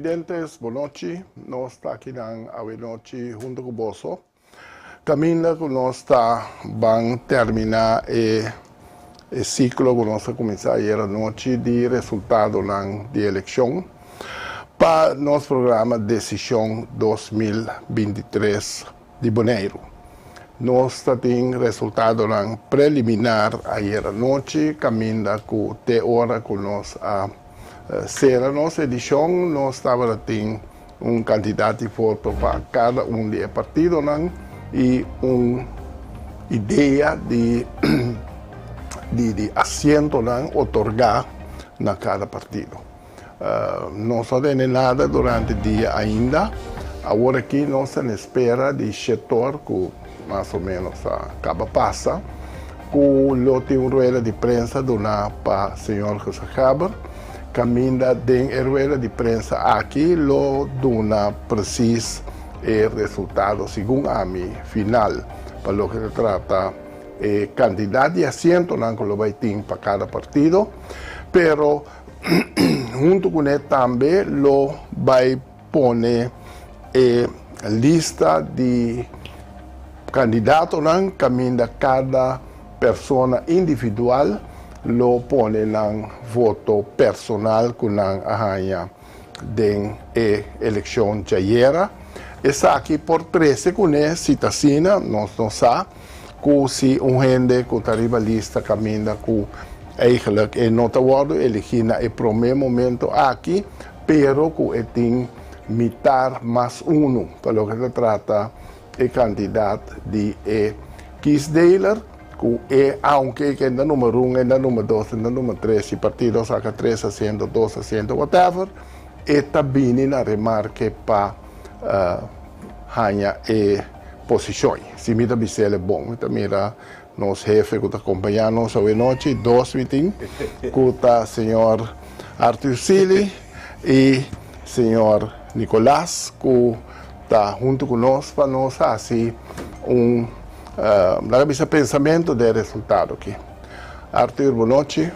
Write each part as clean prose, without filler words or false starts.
Televidentes, bon nochi. Nos ta akinan awe nochi hunto ku boso. Kaminda ku nos ta ban terminá e siklo ku nos a kuminsá ayera nochi di resultadonan di elekshon pa nos programa Desishon 2023 di Boneiru. Nos ta tin resultadonan preliminar ayera nochi, kaminda ku te ora ku nos a sera nos edishon nos tabata tin un kantidat di voto pa kada un di e partidonan i un idea di di asientonan otorgá na kada partido. Nos no tene nada durante dia ainda. Awor aki nos ta na espera di shetor ku mas o menos a kaba pasa ku lo tin un rueda di prensa duná pa señor Gezaghèber. Kaminda den e rueda di prensa aki lo duna presis e resultado segun ami final pa loke ta trata e kantidat di asientonan ku lo bai tin pa kada partido, pero huntu kuné tambe lo bai pone e lista di kandidatonan kaminda kada persona individual lo pone nan voto personal ku nan a haña den e elekshon djayera. Esaki por trese kuné si ta asina, nos no sa, ku si un hende ku ta riba lista kaminda ku eigenlijk e no ta wòrdu eligí na e promé momento aki, pero ku e tin mitar mas unu pa loke ta trata e kantidat di e kiesdeler, ku e aunke e ta number un, e ta number dos, e ta number tres, si partido saka tres asiento, dos asiento, whatever, e ta bini na remarke pa haña e posishon. Si mi ta bis'el e bon, mi ta mira nos hefe ku ta kompañá nos awe nochi, dos mi tin, ku ta señor Arthur Sealy i señor Nicolas ku ta huntu ku nos pa nos hasi un, laga bisa, pensamentu den e resultado aki. Arthur, bon nochi.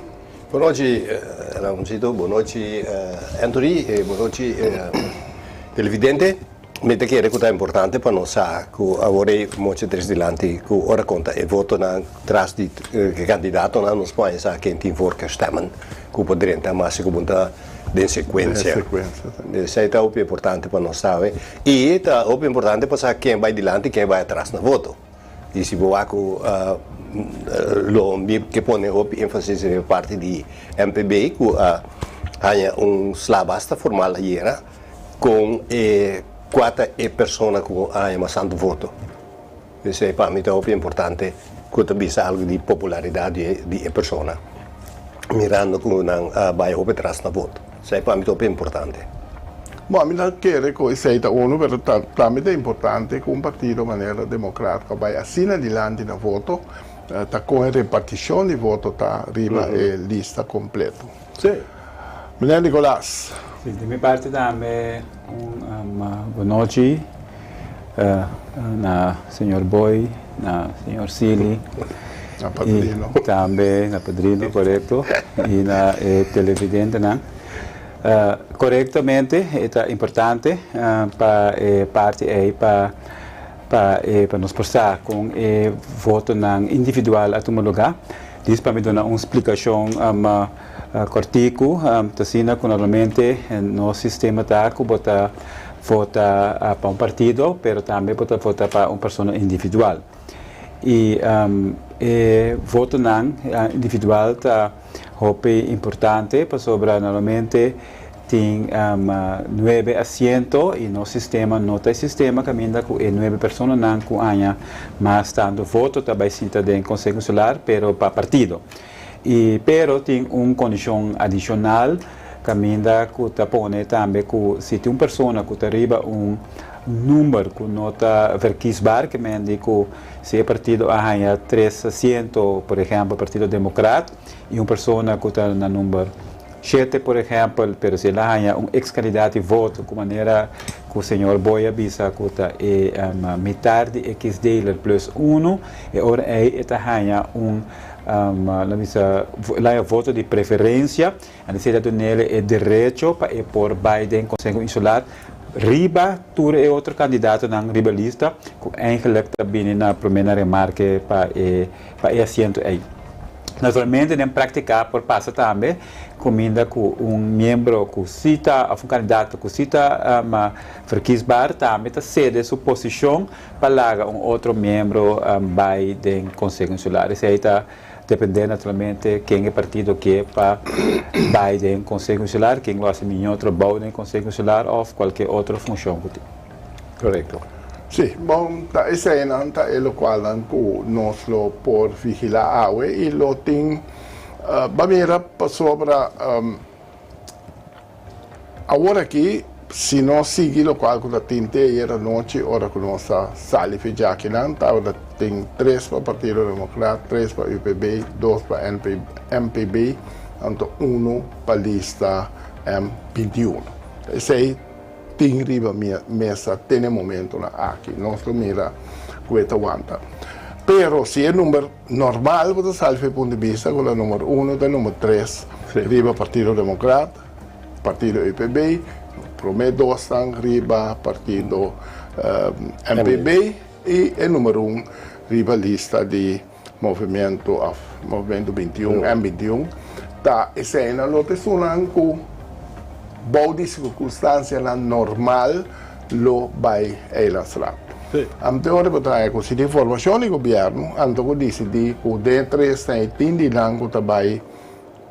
Bon nochi, Ramoncito, bon nochi, Anthony, i bon nochi, televidente. Mi ta kere ku ta importante pa nos sa ku awor ei mochi tres dilanti ku ora konta e votonan tras di e kandidatonan nos por haña sa ken tin voorkeurstemmen ku por drenta mas si ku bo ta den sekuensia. Esei ta hopi importante pa nos sabe i ta hopi importante pa sa ken bai dilanti ken bai atras na voto. I si bo wak ku lo mi ke pone hopi énfasis riba parti di MPB ku a haña un sla basta formal ayera. Kon e kua ta e persona ku a haña mas tantu voto. Esei pa mi ta hopi importante ku ta bisa algu di popularidat di e persona mirando ku nan a bai hopi tras na voto. Esei pa mi ta hopi importante. Bon, ami ta kere ku esei ta unu, pero ta tambe ta importante ku un partido manera Demokrat ku a bai asina dilanti na voto ta kon e repartishon di voto ta riba e lista kompleto. Sí. Meneer Nicolas. Sí, di mi parti tambe un bon nochi na señor Boy, na señor Sealy. Na padrino. Y tambe na padrino, corecto. Y na e televidentenan. Corectamente e ta importante pa e parti ey pa pa e pa nos por sa con e votonan individual a tuma lugar. Dis pa mi duna un splikashon kòrtiku, ta asina ku normalmente nos sistema ta ku bo ta vota pa un partido, pero tambe bo ta vota pa un persona individual. I e votonan individual ta hopi importante pasobra normalmente tin nuebe asiento y nos sistema no ta e sistema caminda cu e nuebe personanan cu aña mas tanto voto ta bay sinta den Conseho Insular pero pa partido. Y pero tin un condicion adicional caminda cu ta pone tambe cu si tin un persona cu ta riba un number cu no ta verkiesbaar ke men di cu si e partido a haña tres asiento por ehempel Partido Democrat y un persona cu ta na number Shete por ehèmpel, pero si el a haña un eks kandidat di voto ku manera ku señor Boy a bisa ku ta e mitar di e kiesdeler plus unu, e ora ei e ta haña un Nan bisa el a voto di preferencia, en esei ta dunele e derecho pa e por bai den Conseho Insular riba tur e otro candidatonan riba lista cu eigenlijk ta bini na prome na remarke pa e pa e asiento ei. Naturalmente den practica por pasa tambe cuminda cu un miembro cu si ta of un candidato cu si ta verkiesbaar tambe ta cede su posicion pa laga un otro miembro bai den Konseho Insular. Esei ta dependé naturalmente ken e partido ke pa bai den Konseho Insular, ken lo hasi mihó trabou den Konseho Insular òf kualke otro funshon ku tin. Korekto. Sí, bon, ta eseinan ta e lokualnan ku nos lo por vigilá awe i lo tin, ba mira pasobra Awor aki, si nos sigui lokual ku ta tin te ayer anochi ora ku nos a sali fi djakinan, tabata tin tres pa Partido Demokrat, tres pa UPB, dos pa MPB, anto unu pa lista M 21. Esei tin riba mesa te na e momentonan aki. Nos lo mira ku e ta wanta. Pero si e number normal ku ta sali for e punto di bista ku ta number uno ta number tres riba Partido Demokrat, Partido UPB, prome dosnan riba Partido MPB i e number un riba lista di Movimiento of Movimiento 21, M 21, ta eseinan lo ta esunnan ku bou di sirkunstansianan normal lo bai Eilandsraad. Anto ora bo ta haña ku si tin formashon di gobièrnu, anto ku disidí ku den e tres nan e tin di nan ku ta bai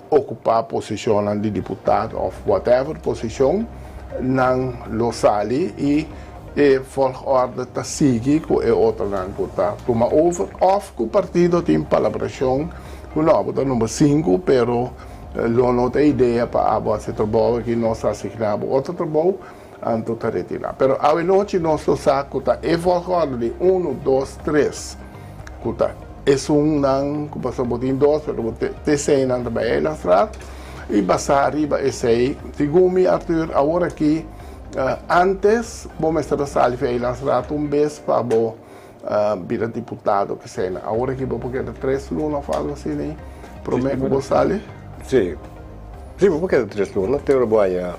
okupá posishonnan di diputado òf whatever posishon, nan lo sali i e volgorde ta sigui ku e otronan ku ta tuma over òf ku partido tin palabrashon ku no, bo ta number sinku pero lo no ta idea pa abo hasi trabou aki, nos ta asigná bo otro trabou, anto ta retirá. Pero awenochi nos lo sa ku ta e volgorde di unu, dos, tres ku ta esunnan ku pasobra bo tin dos pero bo te eseinan ta bai Eilandstraat i basá riba esei segun mi Arthur awor aki antes bo mester a sali for Eilandstraat un bes pa bo bira diputado keseinan awor aki bo por keda tres luna of algo asina ei prome ku bo sali. Sí, sí bo por keda tres luna te ora bo haña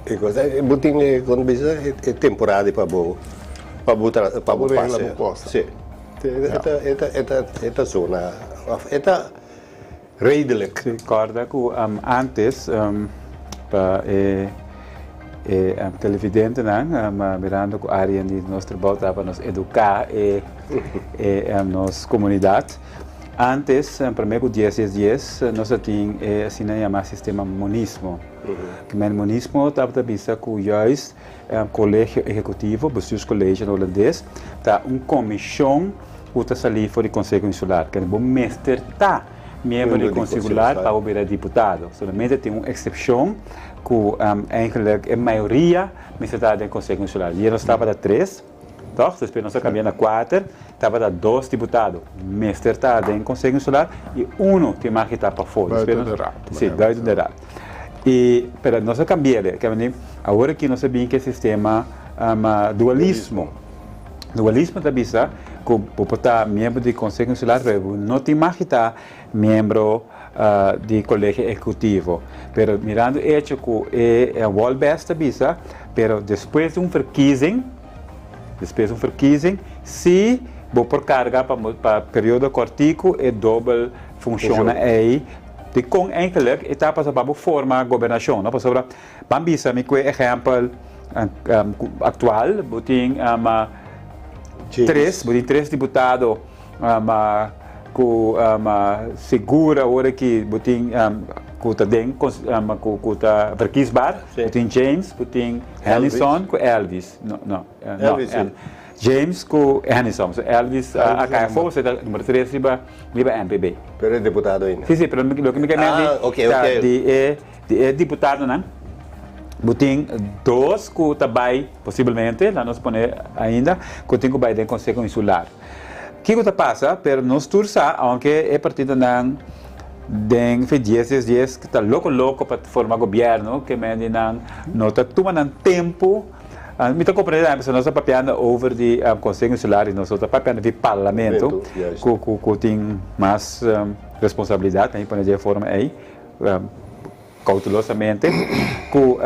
e kos bo tin e kon bisa e temporada pa bo pa bo pa bo pasa. Sí. E ta zona of e ta redelijk. Si, corda cu antes pa e televidentenan mirando cu area di nos trabou ta pa nos educa e nos comunidad. Antes, prome cu dies dies dies, nos a tin e asina yama sistema monismo. Kimen monismo tabata bisa cu juist Kolegio Ehekutivo, Bestuurscollege na Holandes, ta un komishon ku ta salí for di Konseho Insular. Kende bo mester ta miembro di Konseho Insular pa bo bira diputado. Solamente tin un eksepshon ku eigenlik e mayoria mester ta den Konseho Insular. Ayer nos tabata tres, tòg? Despues nos a kambia na kuater, tabata dos diputado mester ta den Konseho Insular i unu tin mag di ta pafó. Buiten de raad. Sí, buiten de raad. I pero nos a cambi'e, ke mandi awor aki nos a bin ke sistema dualismo. Dualismo ta bisa ku bo por ta miembro di Konseho Insular pero bo no tin mag di ta miembro di Kolegio Ehekutivo. Pero mirando e echo ku e Wolbes ta bisa, pero despues di un verkiezing, despues di un verkiezing, si bo por karga pa periodo kòrtiku e dobel funshonnan ei. Dikon eigenlijk e ta pasobra bo forma gobernashon, no? Pasobra ban bisa mi ku e ehèmpel aktual, bo tin tres, bo tin tres diputado ku sigur awor aki bo tin ku ta den ku ta verkiesbaar, bo tin James, bo tin Hennyson ku Elvis, no, no, no, James ku Hennyson. So Elvis a kai afó, so e ta numero tres riba riba MPB. Pero e diputado ainda. Sí, sí, pero loke mi ke men di ta di e di e diputadonan bo tin dos ku ta bai posiblemente, laat nos pone ainda, ku tin ku bai den Konseho Insular. Kiko ta pasa? Pero nos tur sa, aunke e partidonan den fe dies dies dies ta loko loko pa forma gobièrnu, ke men di nan no ta tuma nan tempu. Mi ta comprende tambe pasobra nos ta papiando over di Conseho Insular y nos no ta papiando di Parlamento cu tin mas responsabilidat, mi pone di e forma ei, koutelosamente, ku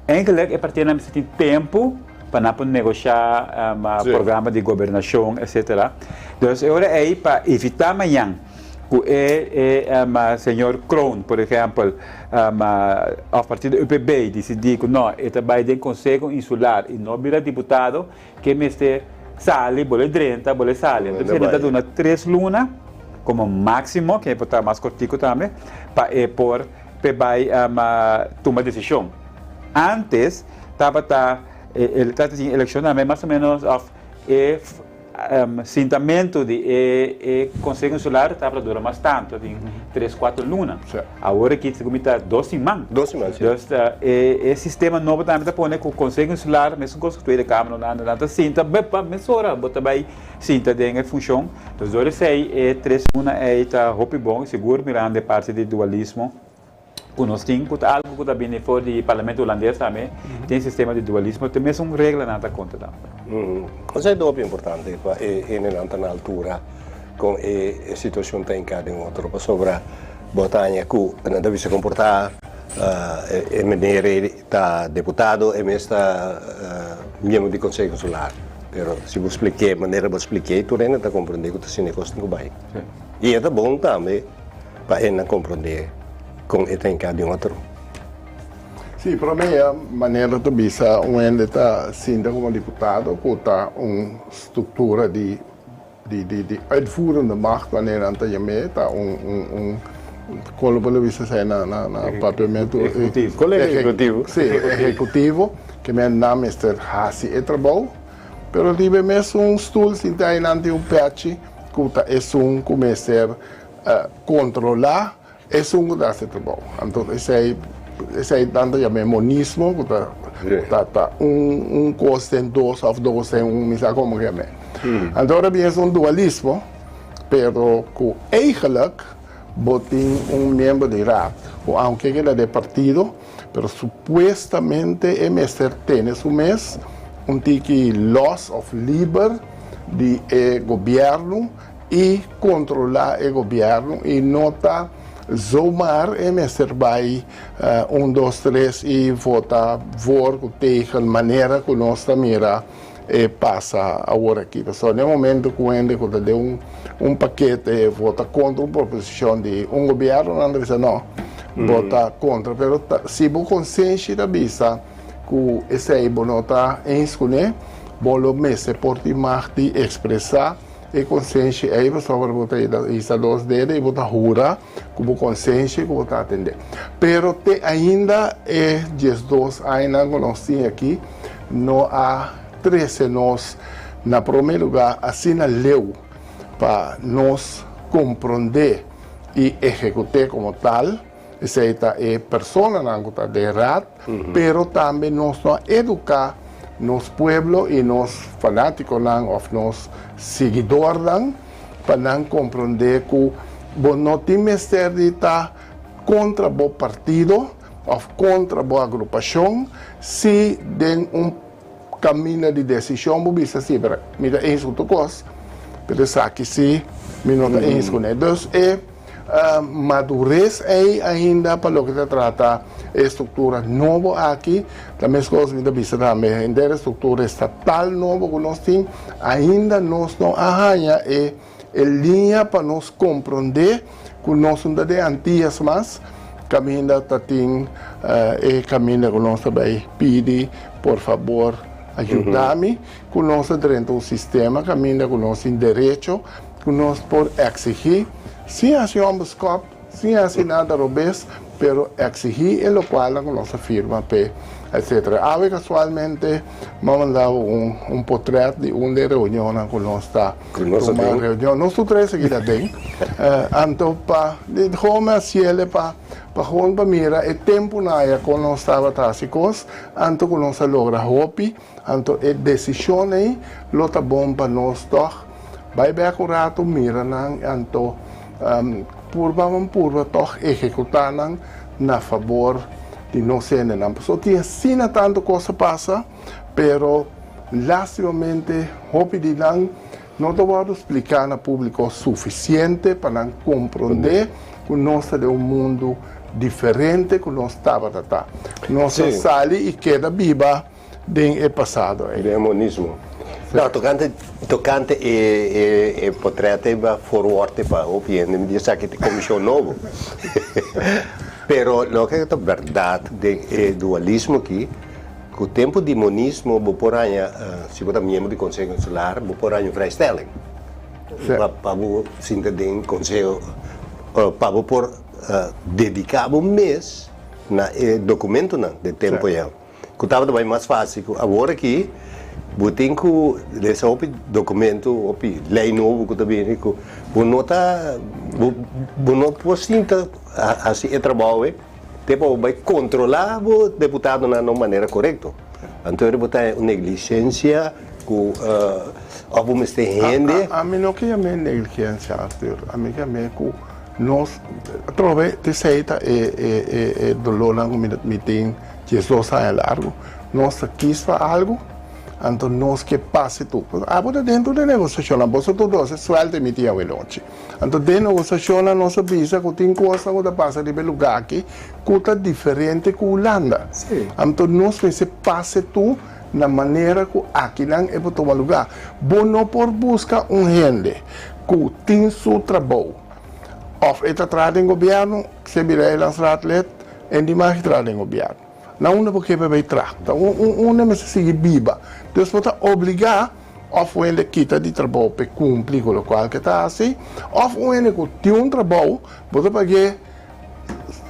eigenlijk e partidonan mester tin tempu pa nan por negoshá programa di gobernashon etsetera. Dus e ora ei pa evitá mañan ku e e señor Kroon por ehèmpel òf partido UPB disidí ku no e ta bai den konseho insular i no bira diputado ke mester sali bole drenta bole sali. Entonces nan ta duna tres luna komo máksimo ke por ta mas kortiku tambe pa e por p'e bai tuma desishon. Antes tabata e tabata tin elekshon tambe mas o menos òf e sintamentu di e e konseho insular tabata dura mas tantu, tin tres kuater luna. Awor aki segun mi ta dos siman. Dos siman, si. Dus e e sistema nobo tambe ta pone ku konseho insular mesun kos ku Tweede Kamer Hulanda nan ta sinta bepa mesora bo ta bai sinta den e funshon. Dus dor esei e tres luna ei ta hopi bon, sigur mirando e parti di dualismo. Ku nos tin ku ta algu ku ta bini for di Parlamento Hulandes tambe, tin sistema di dualismo, te mesun reglanan ta konta tambe. Esei ta hopi importante pa e hendenan ta na altura kon e situashon ta hinká den otro, pasobra bo ta haña ku nan ta bisa komportá e meneer ei ta deputado, e mes ta miembro di Konseho Insular, pero si bo splik'é manera bo splik'é tur hende ta komprendé ku ta asina e kos tin ku bai. I e ta bon tambe. Pa e nan komprondé kon e ta hinká den otro. Sí, promé ya manera ta bisa un hende ta sinta komo diputado ku ta un struktura di di di di uitvoerende macht manera nan ta yam'é ta un un un kon lo por bisa esei na na na papiamentu? Ehekutivo. Kolegio ehekutivo. Sí, ehekutivo ke men nan mester hasi e trabou pero riba e mesun stul sinta einan tin un pèchi ku ta esun ku mester Kontrolá esun ku ta hasi trabou. Anto esei esei nan ta yam'é monismo ku ta ta ta un un kos den dos òf dos den un mi sa komo ke yam'é. Anto ora bin esun dualismo pero ku eigenlik bo tin un miembro di raad ku aunke keda den partido pero supuestamente e mester tene su mes un tiki lòs òf liber di e gobièrnu i kontrolá e gobièrnu i no ta zomaar e mester bai un dos tres i vota voor ku tegen manera ku nos ta mira e pasa awor aki. Pasobra den momento ku hende ku ta den un un pakete vota kontra un proposishon di un gobièrnu nan ta bisa no bo ta kontra pero ta si bo konsenshi ta bisa ku esei bo no ta eens kuné bo lo mester por tin mag di ekspresá E konsenshi ei pasobra bo ta hisa dos dede i bo ta hura ku bo konsenshi ku bo ta atendé. Pero te ainda e 12 añanan ku nos tin aki no a trese nos na promé lugá asina leu pa nos komprondé i ehekut'é komo tal. Esei ta e personanan ku ta den raad, pero tambe nos no a eduká nos pueblo i nos fanátikonan òf nos siguidornan pa nan komprondé ku bo no tin mester di ta kontra bo partido òf kontra bo agrupashon si den un kaminda di desishon bo bisa si, pero mi ta eens ku tur kos, pero esaki si mi no ta eens kuné. Dus e Madurez ei ainda pa loke ta trata e struktura nobo aki, ta meskos mi ta bisa tambe henter e struktura estatal nobo ku nos tin, ainda nos no a haña e e liña pa nos komprondé ku nos no ta den Antias mas, kaminda ta tin e kaminda ku nos ta bai pidi por fabor ayuda mi ku nos ta drenta un sistema kaminda ku nos tin derecho Ku nos por eksigí, sin hasi hòmber skòp, sin hasi nada robes, pero eksigí e lokualnan ku nos a firma p'e, etsetera. Awe kasualmente mi a manda bo un un potrèt di un di e reunionnan ku nos ta tuma reunion. Nos tur tres aki ta den. Anto pa gewoon mi a hasiel pa pa gewoon pa mira e tempunan aya kon nos tabata hasi kos, anto ku nos a logra hopi. Anto e desishon ei lo ta bon pa nos tòg? Bai bèk un ratu, mira nan, anto purba ban purba tòg ehekutá nan na fabor di nos hendenan. Pasobra tin asina tantu kos a pasa, pero lástimamente hopi di nan. No ta wòrdu spliká na públiko sufisiente pa nan komprondé ku nos ta den un mundu diferente ku nos tabata ta. Nos a sali i keda biba den e pasado ei. Den e monismo. No, tokante tokante e e e potrèt ei ba forward pa hopi hende mi di esaki ta komishon nobo. Pero loke ta bèrdat den e dualismo aki. Ku tempu di monismo bo por haña, si bo ta miembro di Konseho Insular, bo por haña un vrijstelling pa bo sinta den konseho, pa bo por dediká bo mes na e dokumentonan den tempu ya. Ku tabata bai mas fásil ku awor aki bo tin ku lesa hopi dokumento, hopi lei nobo ku ta bini ku bo no ta, bo no por sinta hasi e trabou ei. Te pa bo bai kontrolá bo deputadonan na un manera korekto. Anto ora bo ta un negligensia ku òf bo mester hende. Ami no ke yam'é negligensia, Arthur. Ami ke yam'é ku nos atrobe t'esei ta e dolónan ku mi tin 12 aña largu. Nos ta kis pa algu, anto nos ke pasa tur. Abo ta dentro di e negosiashonnan, boso tur dos e suèlta e mi tin awe nochi. Anto den negosiashonnan nos a bisa ku tin kosnan ku ta pasa riba e lugá aki ku ta diferente ku Hulanda. Anto nos mester pasa tur na manera ku akinan e por tuma lugá. Bo no por buska un hende ku tin su trabou òf e ta traha den gobièrnu, se bira e landsraadlid en di mag traha den gobièrnu. Na unda bo ke pa bai traha? Ta unda e mester sigui biba. Dus bo ta obligá. Òf un hende kita di trabou p'e kumpli ku lokual ke ta hasi, òf un hende ku tin un trabou, bo ta pag'é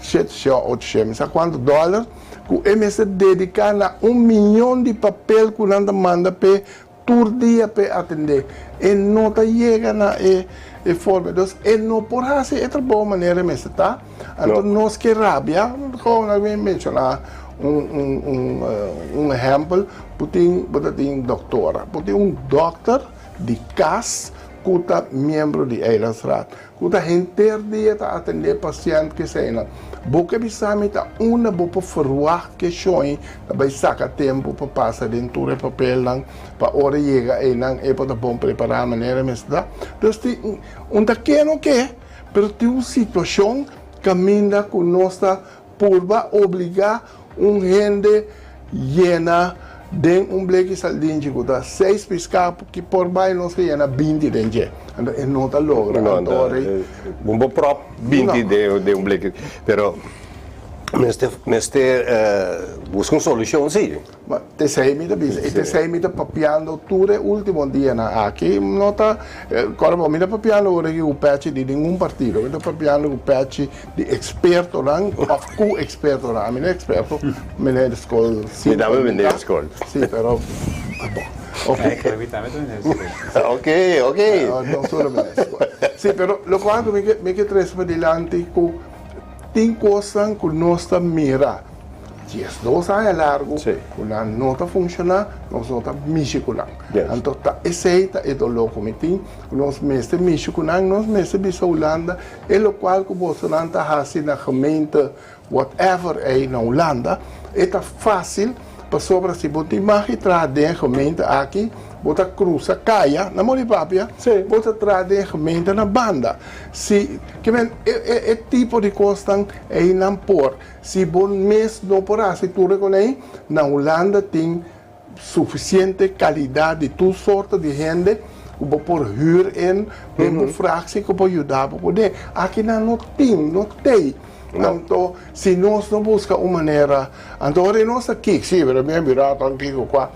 shete shei òf ocho shei, mi sa kuantu dòler, ku e mester dediká na un miyon di papel ku nan ta manda p'e tur dia p'e atendé. E no ta yega na e e forma. Dus e no por hasi e trabou manera e mester ta. Anto nos ke rabia, komo nan mi menshoná un un un un ehèmpel, bo tin bo ta tin dòktora, bo tin un dòkter di kas ku ta miembro di Eilandsraad, ku ta henter dia ta atendé pashènt keseinan. Bo ke bisa mi ta unda bo por ferwagt ke shoi ta bai saka tempu pa pasa den tur e papelnan pa ora yega einan e por ta bon prepará manera mester ta. Dus tin un ta keno ke. Pero tin un situashon kaminda ku nos ta purba obligá un hende yena den un bleki saldinchi ku ta seis piská ki por bai nos ta yena 20 den dje. Anto e no ta logra. No, Anto ora ei. Bo por pròp 20 den un bleki, pero mester mester buska un solushon si. Ma t'esei mi ta bisa, i t'esei mi ta papiando tur e ultimo dianan aki. No ta, kòrda bo, mi ta papiando ora aki ku pèchi di ningun partido, mi ta papiando ku pèchi di ekspertonan òf ku ekspertonan. Ami no eksperto, mi no di skol Mi tambe mi no di skol. Si, pero bon. Oké. Mi tambe no di skol. Oké, oké. No solo mi no di skol. Si, pero lokual ku mi ke trese padilanti ku tin kosnan ku nos ta mira. 12 aña largu ku nan no ta funshoná, nos no ta mishi ku nan. Anto ta esei ta e doló ku mi tin, ku nos mester mishi ku nan, nos mester bisa Hulanda e lokual ku bosonan ta hasi na gemeente whatever ei na Hulanda, e ta fásil pasobra si bo tin mag di traha den e gemeente aki, bo ta krusa kaya, na mor di papia, bo ta traha den e gemeente na banda. Si, ke men e tipo di kosnan ei nan por. Si bo mes no por hasi tur e konei, na Hulanda tin sufisiente kalidat di tur sorto di hende ku bo por hür in den bo fraksie ku por yuda bo kuné. Aki nan no tin, no tei. Anto si nos no buska un manera, anto ora e nos ta kik, si, pero mi a mira tan kiko kua.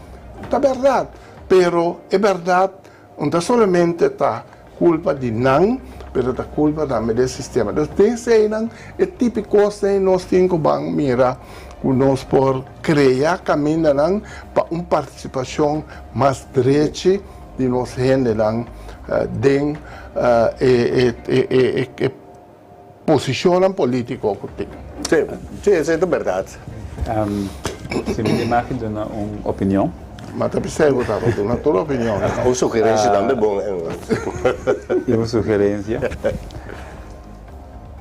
Ta bèrdat, pero e bèrdat No ta solamente ta culpa di nan, pero ta culpa tambe di e sistema. Dus den eseinan, e tipo cosnan nos tin cu ban mira cu nos por crea camindanan pa un participacion mas drechi di nos hendenan den e posicionnan politico cu tin. Sí, sí, esei ta berdad. Si mi tin mag duna un opinion. Ma ta bisai bo tabata duna tur opinion. Un sugerencia tambe bon. I un sugerencia.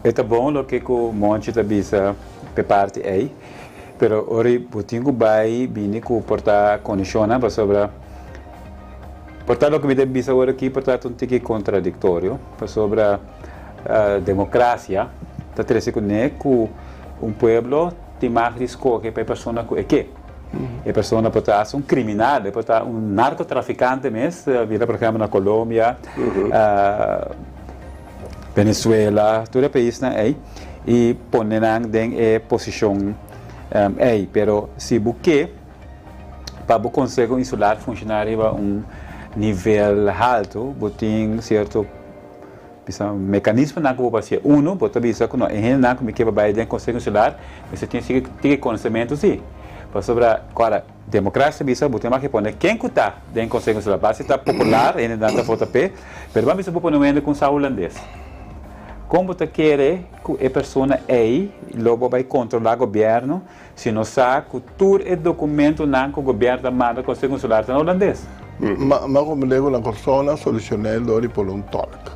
E ta bon loke cu Monchi ta bisa p'e parti ei, pero ora bo tin cu bai bini cu por ta condicionnan pasobra. Por ta loke mi ta bisa awor aki por ta un tiki kontradiktorio, pasobra demokrasia ta trese kuné ku un pueblo tin mag di skohe pa e persona ku e ke. E persona por ta hasta un kriminal, e por ta un narkotrafikante mes, mira por ehèmpel na Colombia, Venezuela, tur e paisnan ei, i pone nan den e posishon ei. Pero si bo ke pa bo Konseho Insular funshoná riba un nivel haltu, bo tin sierto bisa mekanismonan ku bo por hasié. Uno, bo ta bisa ku no, e hendenan ku mi ke pa bai den Konseho Insular mester tin tiki konosementu si. Pasobra, kòrda, demokrasia ta bisa bo tin mas ke pone ken ku ta den Konseho Insular. Basta si ta popular, hendenan ta vota p'e, pero ban bisa bo pone un hende ku un sa hulandes. Kon bo ta kere ku e persona ei lo bo bai kontrolá gobièrnu Si nos sa ku tur e dokumentonan ku gobièrnu ta manda Konseho Insular ta na hulandes. Ma komprendé ku na Kòrsou nan solushoné dor di pone un tòlk.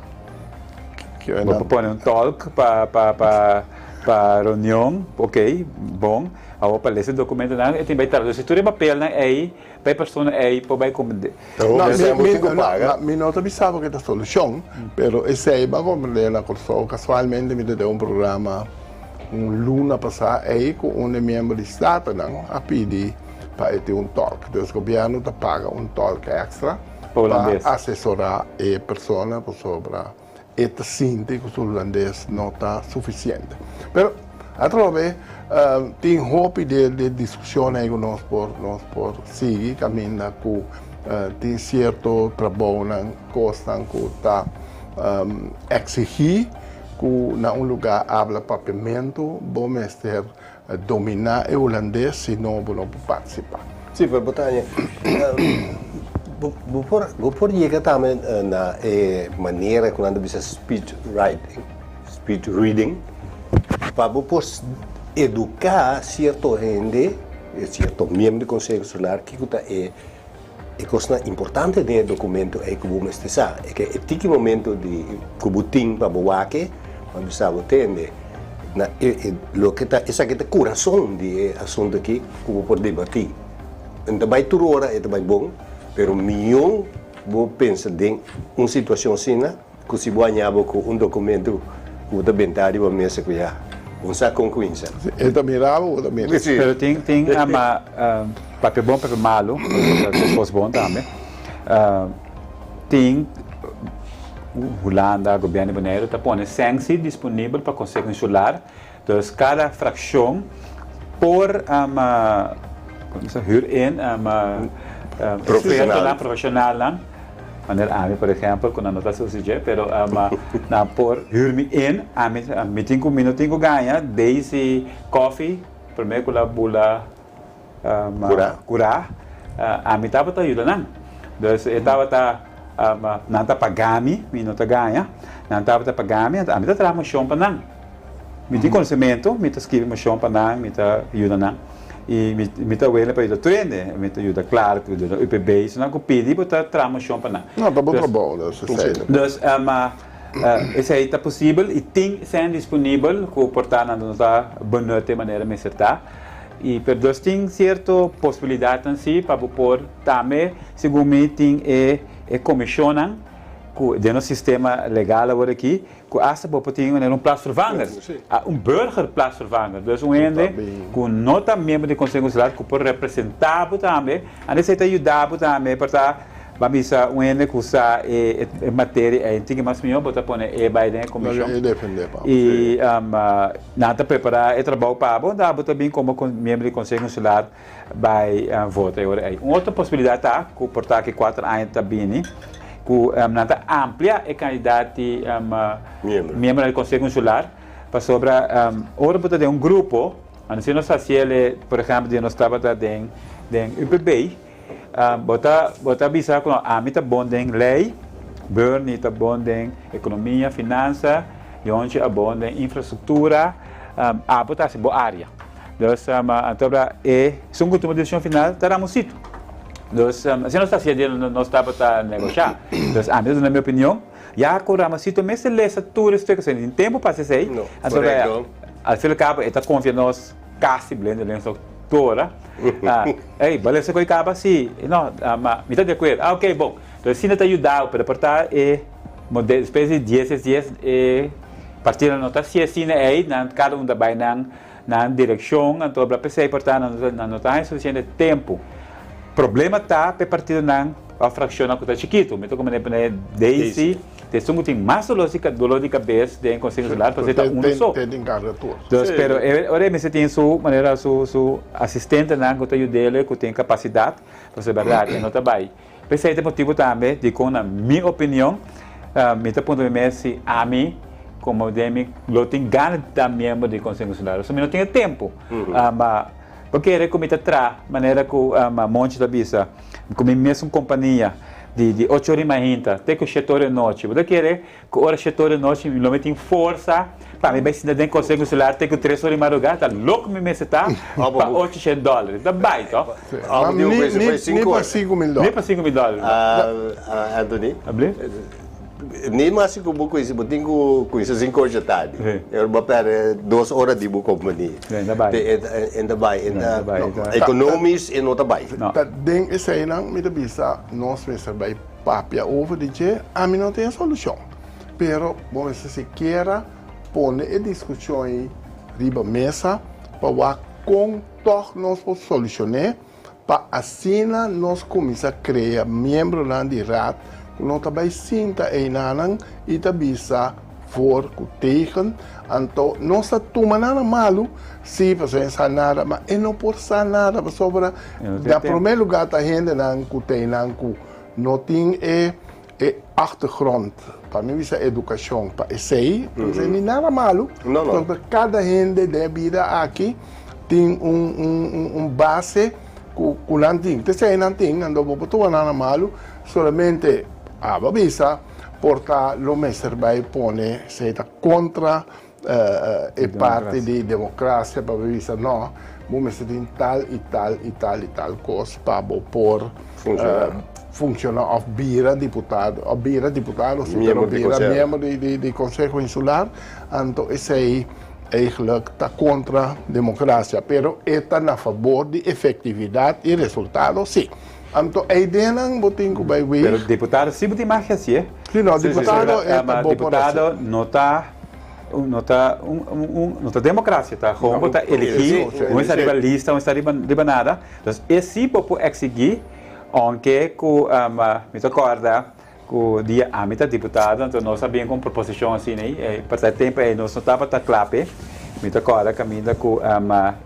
Bo por pone un tòlk pa pa pa pa reunion, ok, bon. Awor pa lesa e dokumentonan e tin bai tradusi tur e papelnan ei pa e persona ei por bai komprendé. No, mi no ta bisa bo ke ta solushon, pero esei bo a komprendé na Kòrsou. Kasualmente mi ta den un programa un luna pasá ei ku un di miembro di Statennan a pidi pa e tin un tòlk. Dus gobièrnu ta paga un tòlk èkstra pa asesorá e persona pasobra e ta sinti ku su hulandes no ta sufisiente. Pero atrobe tin hopi di diskushon ei ku nos por nos por sigui kaminda ku tin sierto trabounan, kosnan ku ta eksigí ku na un lugá abla papiamentu bo mester Dominá e hulandes si no bo no por partisipá. Sí, pero bo ta haña, bo por, bo por yega tambe na e manera ku nan ta bisa speech writing, speech reading, pa bo por eduká sierto hende, sierto miembro di Konseho Insular kiko ta e e kosnan importante den e dokumento ei ku bo mester sa. E ke e tiki momento di ku bo tin pa bo wak e, pa bisa bo tende na e e loke ta esaki ta kurason di e asuntu aki ku bo por debatí. E no ta bai tur ora e ta bai bon, pero mion bo pensa den un situashon asina Ku si bo haña bo ku un dokumentu ku bo ta bentá riba mesa ku ya bo no sa kon kuminsá. E ta mira bo, bo ta mira. Sí. Pero tin tin ama papia bon papia malu, pasobra kos bon tambe. Tin Hulanda, gobièrnu di Boneiru ta pone sènsi disponibel pa Konseho Insular. Dus kada frakshon por ama huur in ama ekspertonan, profeshonalnan, manera ami por ehèmpel ku nan no ta hasi dje, pero ama nan por huur mi in, ami mi tin ku mi no tin ku gaña Daisy Coffee promé ku la bula Kurá, ami tabata yuda nan. Dus e tabata, nan ta paga mi, mi no ta gaña, nan tabata paga mi, anto ami ta traha moshon pa nan. Mi tin konosementu, mi ta skibi moshon pa nan, mi ta yuda nan. I mi ta wele pa yuda tur hende, mi ta yuda Clark, mi ta yuda UPB, esnan ku pidi bo ta traha moshon pa nan. No, ta bo trabou, dus esei. Dus, esei ta posibel i tin sèn disponibel ku por ta nan no ta benut e manera mester ta. I pero dus tin sierto posibilidatnan si pa bo por tambe segun mi tin e e komishonnan ku den nos sistema legal awor aki ku asta bo por tin manera un plaatsvervanger, un burger plaatsvervanger, dus un hende ku no ta miembro di konseho insular ku por representá bo tambe, anto esei ta yuda bo tambe por ta Ban bisa un hende ku sa e materia ei un tiki mas mihó, bo ta pone e bai den e komishon. I nan ta prepará e trabou pa bo, anto abo ta bin komo miembro di Konseho Insular bai vota e ora ei. Un otro posibilidat ta ku por ta ki kuater aña ta bini ku nan ta amplia e kandidat di miembronan di Konseho Insular pasobra ora bo ta den un grupo, anto si nos hasi el, por ehèmpel di nos tabata den UPB, Bo ta bo ta bisa ku ami ta bon den lei, Bernie ta bon den ekonomia, finansa, Yonchi a bon den infrastruktura, abo ta hasi bo área. Dus anto abra e esun ku tuma desishon final ta Ramosito. Dus asina nos ta hasié den nos tabata negoshá. Dus ami ta duna mi opinion, ya ku Ramosito mester lesa tur e stuk, esei no tin tempu pa hasi esei, anto al fin y al kabo e ta konfia nos kasi blende den. Tora. Ah, ey, bo a lesa koe kaba? Si. No, ma mi ta di akuerdo. Ah, ok, bon. Entonces asina ta yuda bo, pero por ta e modelo, despues di dies es dies e partidonan no ta hasi asina ey, nan kada un ta bai nan nan direkshon, anto bla p'esei por ta nan nan no ta haña sufisiente tempu. Problema ta p'e partidonan òf frakshonnan ku ta chikitu. Mi ta komende pone Daisy. Ta esun ku tin mas dolor di dolor di kabes den Konseho Insular pasobra e ta unu so. Te tin karga tur. Dus pero e ora e mester tin su manera su su asistentenan ku ta yud'el ku tin kapasidat pasobra bèrdat e no ta bai. P'esei ta e motibu tambe dikon na mi opinion mi ta puntra mi mes si ami komo den mi lo tin gana di ta miembro di Konseho Insular pasobra mi no tin e tempu. Ma bo kere ku mi ta traha manera ku Monchi ta bisa. Ku mi mesun kompania di di ocho ora di mainta te ku shete ora di nochi. Bo ta kere ku ora shete ora di nochi mi lo mi tin forsa pa mi bai sinta den konseho insular te ku tres ora di madrugá? Ta loko mi mester ta pa ocho shen dòler. Ta bai to. Ni pa 5000 dòler. Ni pa 5000 dòler. Anthony. Ni mas ku bo kuinsa, bo tin ku kuinsa sinku ora dja tardi. E ora bo a pèrdè dos ora di bo kompania. E ta bai. E ta bai. E ta ekonomis e no ta bai. Ta den eseinan mi ta bisa nos mester bai papia over di dje. Ami no tin e solushon. Pero bo mester sikiera pone e diskushon ei riba mesa pa wak kon tòg nos por solushon'é. Pa asina nos kuminsá krea miembronan di Raad ku no ta bai sinta einanan i ta bisa voor ku tegen, anto nos ta tuma nan na malu, sí, pasobra e sa nada, ma e no por sa nada pasobra na promé lugá ta hendenan ku ta einan ku no tin e e achtergrond, pa mi bisa edukashon pa esei, pa mi ni nada malu, pasobra kada hende den e bida aki tin un un un base ku ku nan tin, p'esei nan tin, anto bo por tuma nada malu, solamente abo a bisa por ta lo mester bai pone esei ta kontra e parti di demokrasia pa bo bisa no, bo mester tin tal i tal i tal i tal kos pa bo por funshoná òf bira diputado òf bira diputado si pero bira miembro di konseho insular anto esei eigentlik ta kontra demokrasia pero e ta na fabor di efektividat i resultado si. Anto e ideanan bo tin ku bai wig. Pero diputado si bo tin mag hasi e. Si no, diputado e ta bo por hasi. Diputado no ta no ta un un no ta democracia ta gewoon bo ta eligi un esta riba lista un esta riba riba nada dus e si bo por exigi aunke ku mi ta corda ku dia ami ta diputado anto nos a bin ku un proposicion asina ei pa e tempo ei nos no tabata kla p'e mi ta corda caminda ku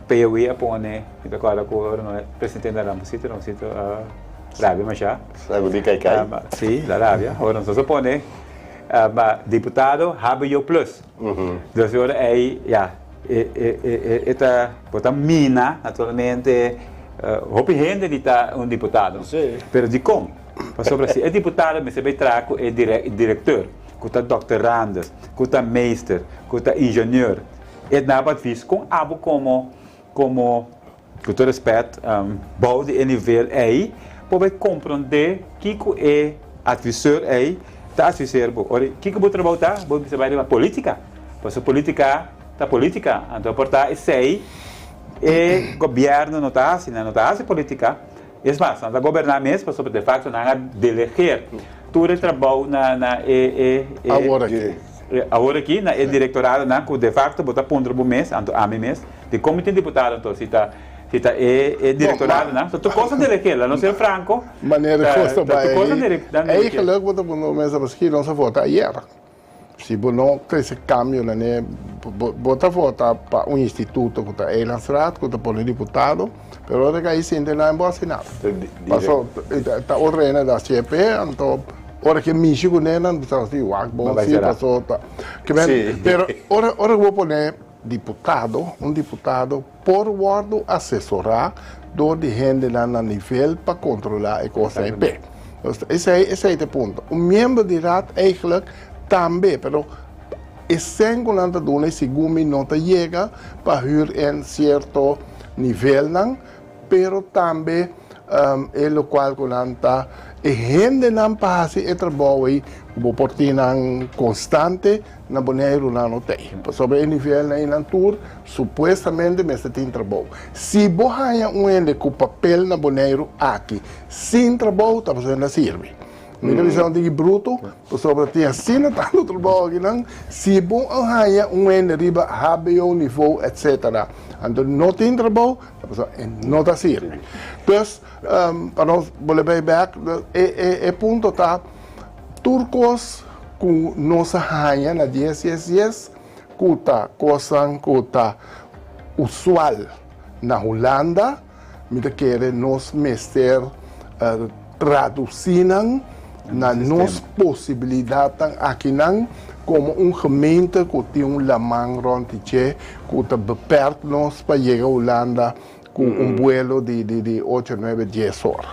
POW a pone mi ta corda ku ora no presidente na Ramosito Ramosito a rabia masha Sabi di kai kai. Si la rabia ora nos a pone diputado hbo plus dus ora ei ya e e e e ta bo ta mina naturalmente hopi hende di ta un diputado pero dikon Pasobra si e diputado mester bay traha cu e directeur, cu ta doctorandus, cu ta meester, cu ta ingenieur, e daba advies con abo como, como, cu tur respet, bou di e nivel ey, por bay comprende kico e adviseur ey ta adviseer bo. Ora, kico bo trabou ta? Bo mester bay riba politica. Pasobra politica ta politica. Anto por ta esey e gobierno no ta haci, nan no ta haci politica. Es mas, nan ta goberná mes pasobra de facto nan a delegeer tur e trabou na na e e e Awor aki. Awor aki na e directoradonan cu de facto bo ta puntra bo mes, anto ami mes, di con mi tin diputado anto si ta si ta e e directoradonan, so tur cos a delegeer, la no ser franco, Manera ta cos ta ta tur bai cos a nan delegeer. Eigenlijk bo ta puntra bo mes, paski nos a vota ayer. Si bo no trese cambio na ne, bo ta vota pa un instituto cu ta Eilandsraad, cu ta pone diputado, pero ora cu a sinti nan bo haci nada. Paso ta otro hende ta haci e anto ora cu e mishi cu ne nan ta haci wak bon si paso ta. Pero ora ora cu bo pone diputado, un diputado por wordo asesora door di hendenan na nivel pa controla e cos ei p'e. Esei esei ta e punto. Un miembro di raad eigenlijk tambe, pero e sen cu nan ta duna segun mi no ta yega pa huur en cierto nivelnan, pero tambe e locual cu nan ta. E hendenan pa hasi e trabou ei ku bo por tin nan konstante na Boneiru nan no t'ei. Pasobra e nivelnan ei nan tur supuestamente mester tin trabou. Si bo haña un hende ku papel na Boneiru aki sin trabou ta pasobra e no ta sirbi. Mi ta bisa un tiki bruto pasobra tin asina tantu trabou akinan. Si bo a haña un hende riba hbo nivo etcetera anto no tin trabou ta pasobra e no ta sirbi. Dus Pa nos bolbe bay bek, e punto ta tur kos ku nos a haña na dies dies dies ku ta kosnan ku ta usual na Hulanda, mi ta kere nos mester tradusi nan na nos posibilidatnan akinan komo un gemeente ku tin un laman rònt di dje ku ta beperk nos pa yega Hulanda ku un buelo di di di ocho, nuebe, dies ora.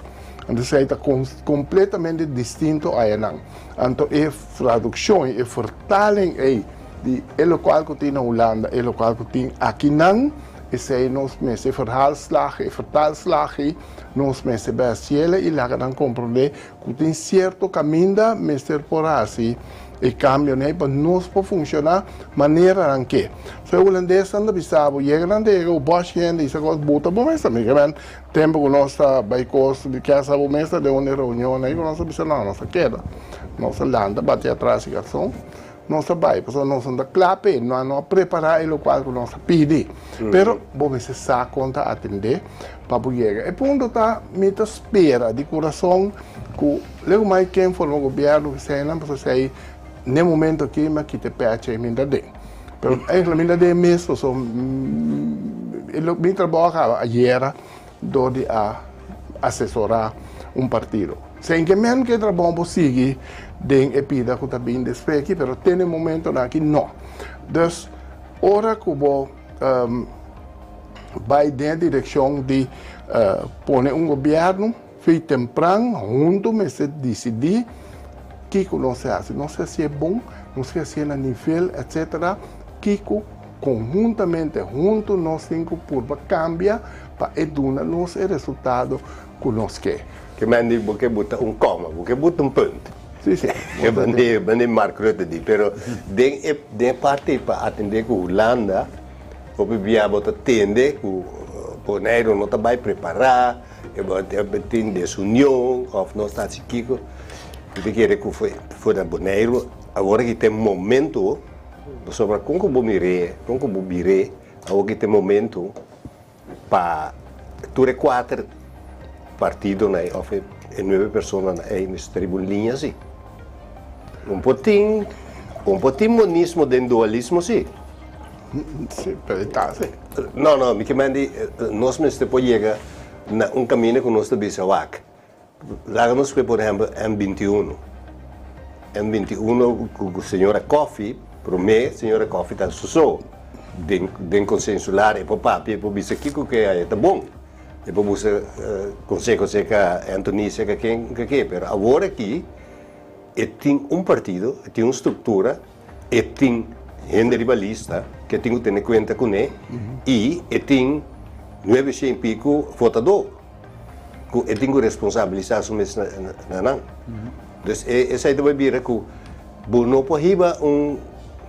Entonces ei ta kompletamente distinto ayanan. Anto e tradukshon, e vertaling ei di e lokual ku tin na Hulanda, e lokual ku tin akinan, esei nos mester verhaalslag, e vertaalslag ei nos mester bai hasiel i laga nan komprondé ku tin sierto kaminda mester por hasi e kambionan ei pa nos por funshoná manera nan ke. So e hulandesnan ta bisa bo, yega nan ta yega ku bòshi hende i sa kos, buta bo mes tambe. Ke men tempu ku nos ta bai kos di kesa bo mes ta den un reunion ei ku nos ta bisa no, nos ta keda. Nos ta lanta bati atras di garson, nos ta bai pasobra nos no ta kla p'e, nan no a prepará e lokual ku nos a pidi. Pero bo mester sa kon ta atendé pa bo yega. E punto ta, mi ta spera di kurason ku legu mai ken forma gobièrnu ku eseinan pasobra esei n'e momento aki mi a kita e pèchi ei mi ta den. Pero eigenlijk mi ta den mes pasobra mi trabou a kaba ayera dor di a asesorá un partido. Sin ke men ke trabou por sigui den e pida ku ta bin despues aki, pero te n'e momentonan aki no. Dus ora ku bo bai den e direkshon di pone un gobièrnu, Fei tempran huntu mester disidí kiko nos ta hasi. Nos ta hasié bon, nos ta hasié na nivel etcetera. Kiko konhuntamente huntu nos tin ku purba kambia pa e duna nos e resultado ku nos ke. Ke men di bo ke buta un koma, bo ke buta un punt. Sí, sí. Ke men di Mark Rutte di. Pero den e den e parti pa atendé ku Hulanda, hopi bia bo ta tende ku Boneiru no ta bai prepará. E tin desunion of nos ta haci kico. Mi ta kere cu for na Boneiru awor aki ta e momento, pasobra con cu bo mir'é, con cu bo bir'é, awor aki ta e momento pa tur e cuater partidonan of e nuebe personanan ey mester riba un liña si. Un por tin, un por tin monismo den dualismo si. Sí, pero e ta así. No, no, mi ke men di nos mester por yega na un kaminda ku nos ta bisa wak. Laga nos kue por ehèmpel M 21. M 21 ku señora Coffie, promé señora Coffie ta su so den den Konseho Insular, e por papia, e por bisa kiko ke a e ta bon. E por buska konseho serka Anthony, serka ken ke ke, pero awor aki e tin un partido, e tin un struktura. E tin hende riba lista ke tin ku tene kuenta kuné i e tin nuebe shen piku votadó ku e tin ku responsabilisá su mes na nan. Dus esei ta bai bira ku bo no por hiba un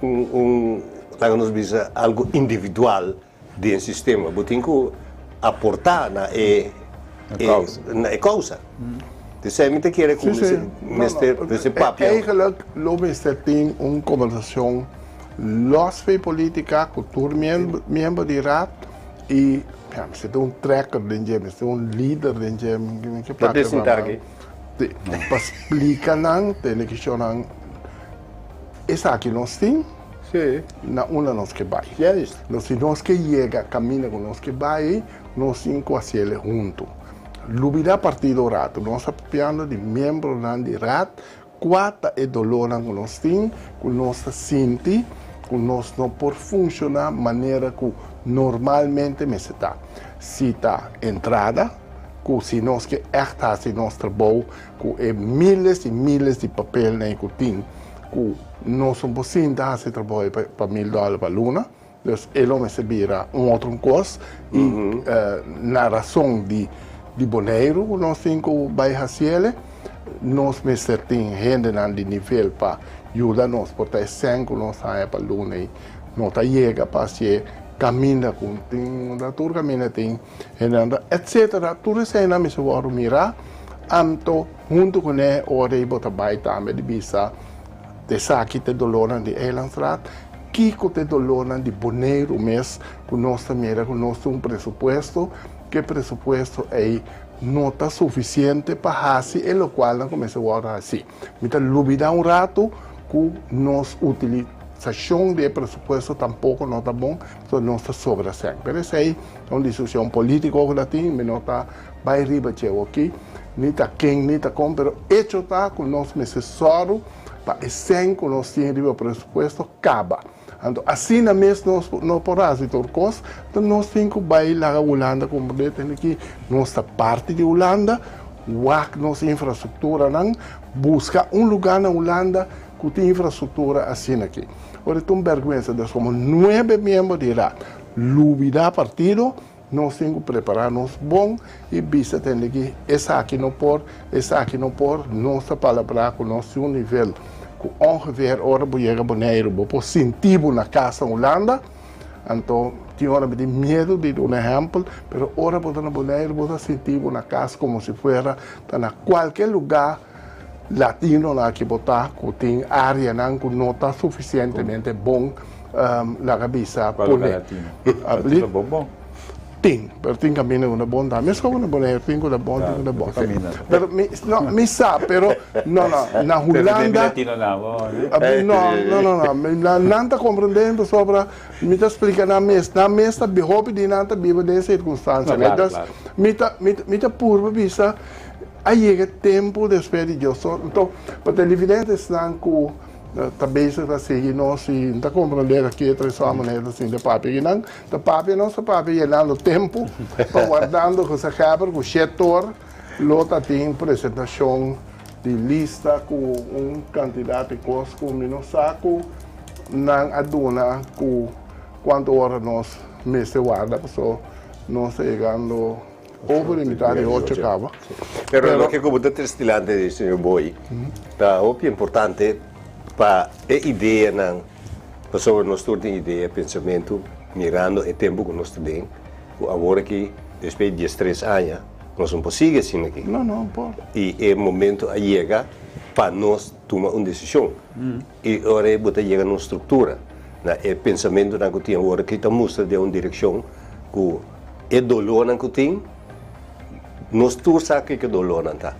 un laga nos bisa algu individual den sistema. Bo tin ku aportá na e na e kousa. Esei mi ta kere ku mester mester papia. Eigenlijk lo mester tin un kombersashon los for e politika ku tur miembro di raad i ya mester tin un trekker den dje, mester tin un lider den dje. Mi ke papia pa nan. Pa splika nan tene kishonnan esaki nos tin. Sí. Na unda nos ke bai. Juist. No, si nos ke yega kaminda ku nos ke bai, nos tin ku hasiel huntu. Lubida partido rato. Nos ta papiando di miembronan di raad, kua ta e dolornan ku nos tin, ku nos ta sinti ku nos no por funshoná manera ku normalmente mester ta. Si ta entrada, ku si nos ke ègt hasi nos trabou ku e miles i miles di papelnan ku tin, ku nos no por sinta hasi trabou ei pa mil dòler pa luna, dus e lo mester bira un otro kos i na rason di Boneiru ku nos tin ku bai hasiele. Nos mester tin hendenan di nivel pa yuda nos, por ta e sèn ku nos haña pa luna ei no ta yega pa hasié kaminda ku tin, unda tur kaminda tin hendenan ta etcetera. Tur eseinan mester wòrdu mirá, anto huntu kuné ora ei bo ta bai tambe di bisa esaki ta e dolónan di Eilandsraad, kiko ta e dolónan di Boneiru mes ku nos ta mira ku nos tin un presupuesto, ku e presupuesto ei no ta sufisiente pa hasi e lokualnan ku mester wòrdu hasí. Mi ta lubidá un ratu ku nos utilisashon di e presupuesto tampoko no ta bon, pasobra nos ta sobra sèn. Pero esei ta un diskushon polítiko ku ta tin, mi no ta bai riba dje aki, ni ta ken ni ta kon, pero echo ta ku nos mester sòru pa e sèn ku nos tin riba presupuesto kaba. Anto asina mes nos no por hasi tur kos, anto nos tin ku bai laga Hulanda komprendé tende ki nos ta parti di Hulanda, wak nos infrastrukturanan, buska un lugá na Hulanda ku tin infrastruktura asina aki. Ora ta un bèrgwensa, des komo nuebe miembro di Raad lubidá partido, nos tin ku prepará nos bon i bisa tende ki esaki no por, esaki no por, nos ta palabrá ku nos tin un nivel ku ongeveer ora bo yega Boneiru bo por sinti bo na kas na Hulanda, anto tin ora mi tin miedu di duna ehèmpel, pero ora bo ta na Boneiru bo ta sinti bo na kas komo si fuera ta na kualke lugá latinonan aki bo ta ku tin áreanan ku no ta sufisientemente bon laga bisa pone. Tin, pero tin kaminda ku ta bon tambe. Meskos ku na Boneiru tin ku ta bon, tin ku ta bon. Pero mi, no, mi sa, pero no, no, na Hulanda. No, no, no, no, nan ta komprendé pasobra mi ta splika nan mes, nan mes ta hopi di nan ta biba den sirkunstansianan. Mi ta, mi ta purba bisa. A yega tempu despues di Dios. Anto, pa televidente esnan ku ta bezig ta sigui nos i no ta komprondé aki e tres hòmbernan ta sinti papia aki nan ta papia, nos ta papia yenando tempu pa wardando ku Gezaghèber ku Shetor lo ta tin presentashon di lista ku un kantidat di kos ku mi no sa ku nan a duna ku kuantu ora nos mester warda pasobra nos ta yegando. Over di mitad di ocho caba. Pero loke ku bo ta tres dilante, señor Boy, ta hopi importante pa e ideanan, pasobra nos tur tin idea, pensamentu, mirando e tempu ku nos ta den, ku awor aki, despues di diestres aña, nos no por sigui asina aki. No, no por. I e momento a yega pa nos tuma un desishon. I ora ei bo ta yega na un struktura, na e pensamentunan ku tin awor aki ta mustra den un direkshon ku e dolónan ku tin, nos tur sa kiko e dolónan ta.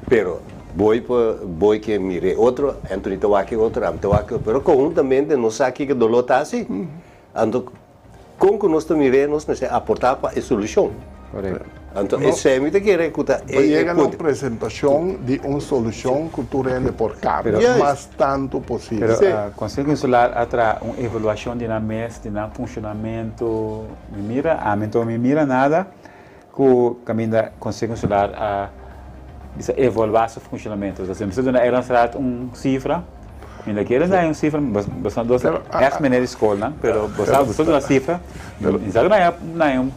Pero boi por boi ke mira e otro, Anthony ta wak e otro, ami ta wak e otro, pero konhuntamente nos sa kiko e doló ta si. Anto Kon ku nos ta mir'é nos mester aportá pa e solushon. Anto esei mi ta kere ku ta e Bo yega na un presentashon di un solushon ku tur hende por kaba mas tantu posibel. Pero Konseho Insular a traha un evaluashon di nan mes, di nan funshonamentu. Mi mira, ami anto mi mira nada ku kaminda Konseho Insular a bisa evaluá su funshonamentu. Entonces mi mester duna Eilandsraad un sifra, mi no kere duna un sifra, boso no dos ègt meneer di skolnan, pero bo sa bo duna sifra, mi sa ku nan un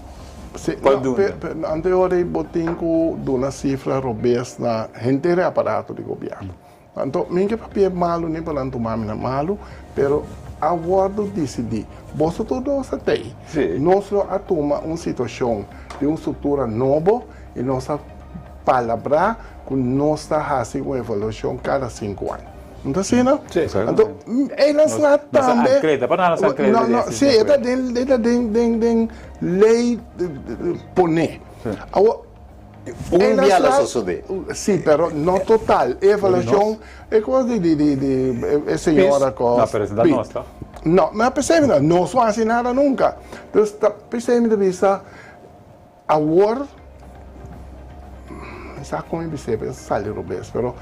por duna. Ante ora ei bo tin ku duna sifra robes na henter e aparato di gobièrnu. Anto, mi ke papia malu ni pa nan tuma mi na malu, pero a wòrdu disidí. Boso tur dos a tei. Nos lo a tuma un situashon di un struktura nobo i nos a palabrá ku nos ta hasi un evaluashon kada sinku aña. No ta asina? Anto, einan sla tambe. No, no, si, e ta den, e ta den, den, den lei poné. Awor. Un bia lo sosodé. Sí, pero no total. E evaluacion, e cos di, di, di, di e señora cos. No, pero esei ta nos, toch? No, ma p'esei mi ta, nos no haci nada nunca. Dus ta p'esei mi ta bisa, awor, mi sa con mi bis'é, pero sali robes, pero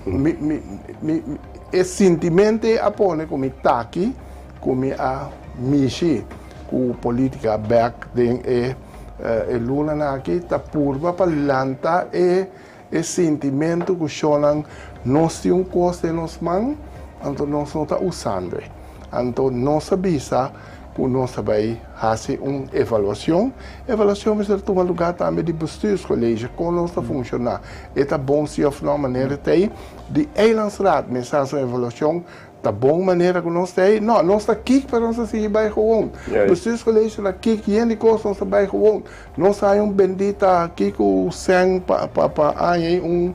mi, mi, mi, e sintimento ei a pone cu mi t'aki, cu mi a mishi cu politica bek den e. E lunanan aki ta purba pa lanta e e sintimentu ku shonnan nos tin un kos den nos man, anto nos no ta usando e. Anto nos a bisa Ku nos ta bai hasi un evaluashon. Evaluashon mester tuma lugá tambe di bestuurscollege, kon nos ta funshoná, e ta bon si òf nò manera ta ei. Di eilandsraad mester hasi un evaluashon, ta bon manera ku nos ta ei? Nò, nos ta kik pero nos ta sigui bai gewoon. Bestuurscollege ta kik yen di kos nos ta bai gewoon. Nos haña un bendita kiko sèn pa pa aña ei un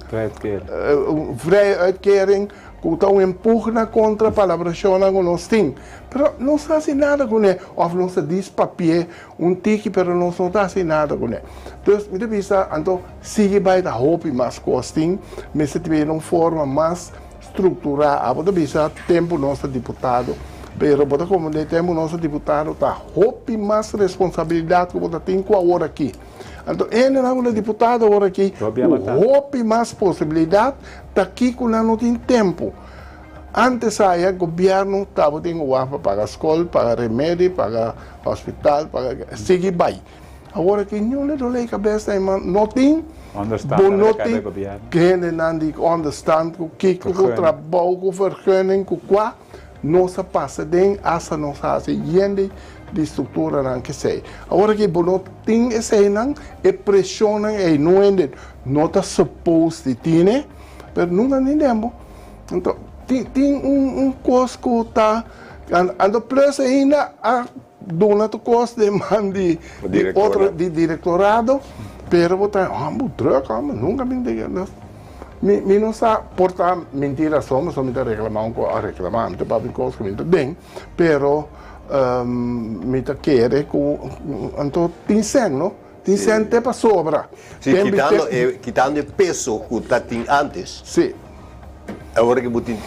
vrije uitkering ku ta un empugna kontra palabrashonnan ku nos tin. Pero nos ta hasi nada kuné. Òf nos ta dis papié un tiki pero nos no ta hasi nada kuné. Dus mi ta bisa anto sigui bai ta hopi mas kos tin mester tin un forma mas strukturá. Abo ta bisa tempu nos ta diputado pero bo ta komprendé tempu nos ta diputado ta hopi mas responsabilidat ku bo ta tin ku awor aki. Anto hendenan ku ta diputado awor aki ku hopi mas posibilidat ta kiko nan no tin tempu. Antes aya gobierno tabatin ku wak pa paga skol, paga remedi, paga hospital, paga sigui bai. Awor aki niun le dolé kabes na e man no tin, bo no tin hendenan di onderstand ku kiko ku trabou ku vergunning ku kua nos a pasa den hasta nos a hasi yen di di strukturanan kesei. Awor aki bo no tin eseinan e preshonnan ei no hende no ta suppose di tine pero nunka ni den bo. Anto tin tin un un kos ku ta anto plus ainda a duna tur kos den man di di otro di direktorado pero bo ta hòmber drùk hòmber nunka mi mi mi no sa por ta mentira so pasobra mi ta reklamá un kos a reklamá mi ta papia un kos ku mi ta den pero mi ta kere ku anto tin sèn no tin sèn te pasobra. Sí, kitando e kitando e peso ku ta tin antes. Sí. Awor ku bo tin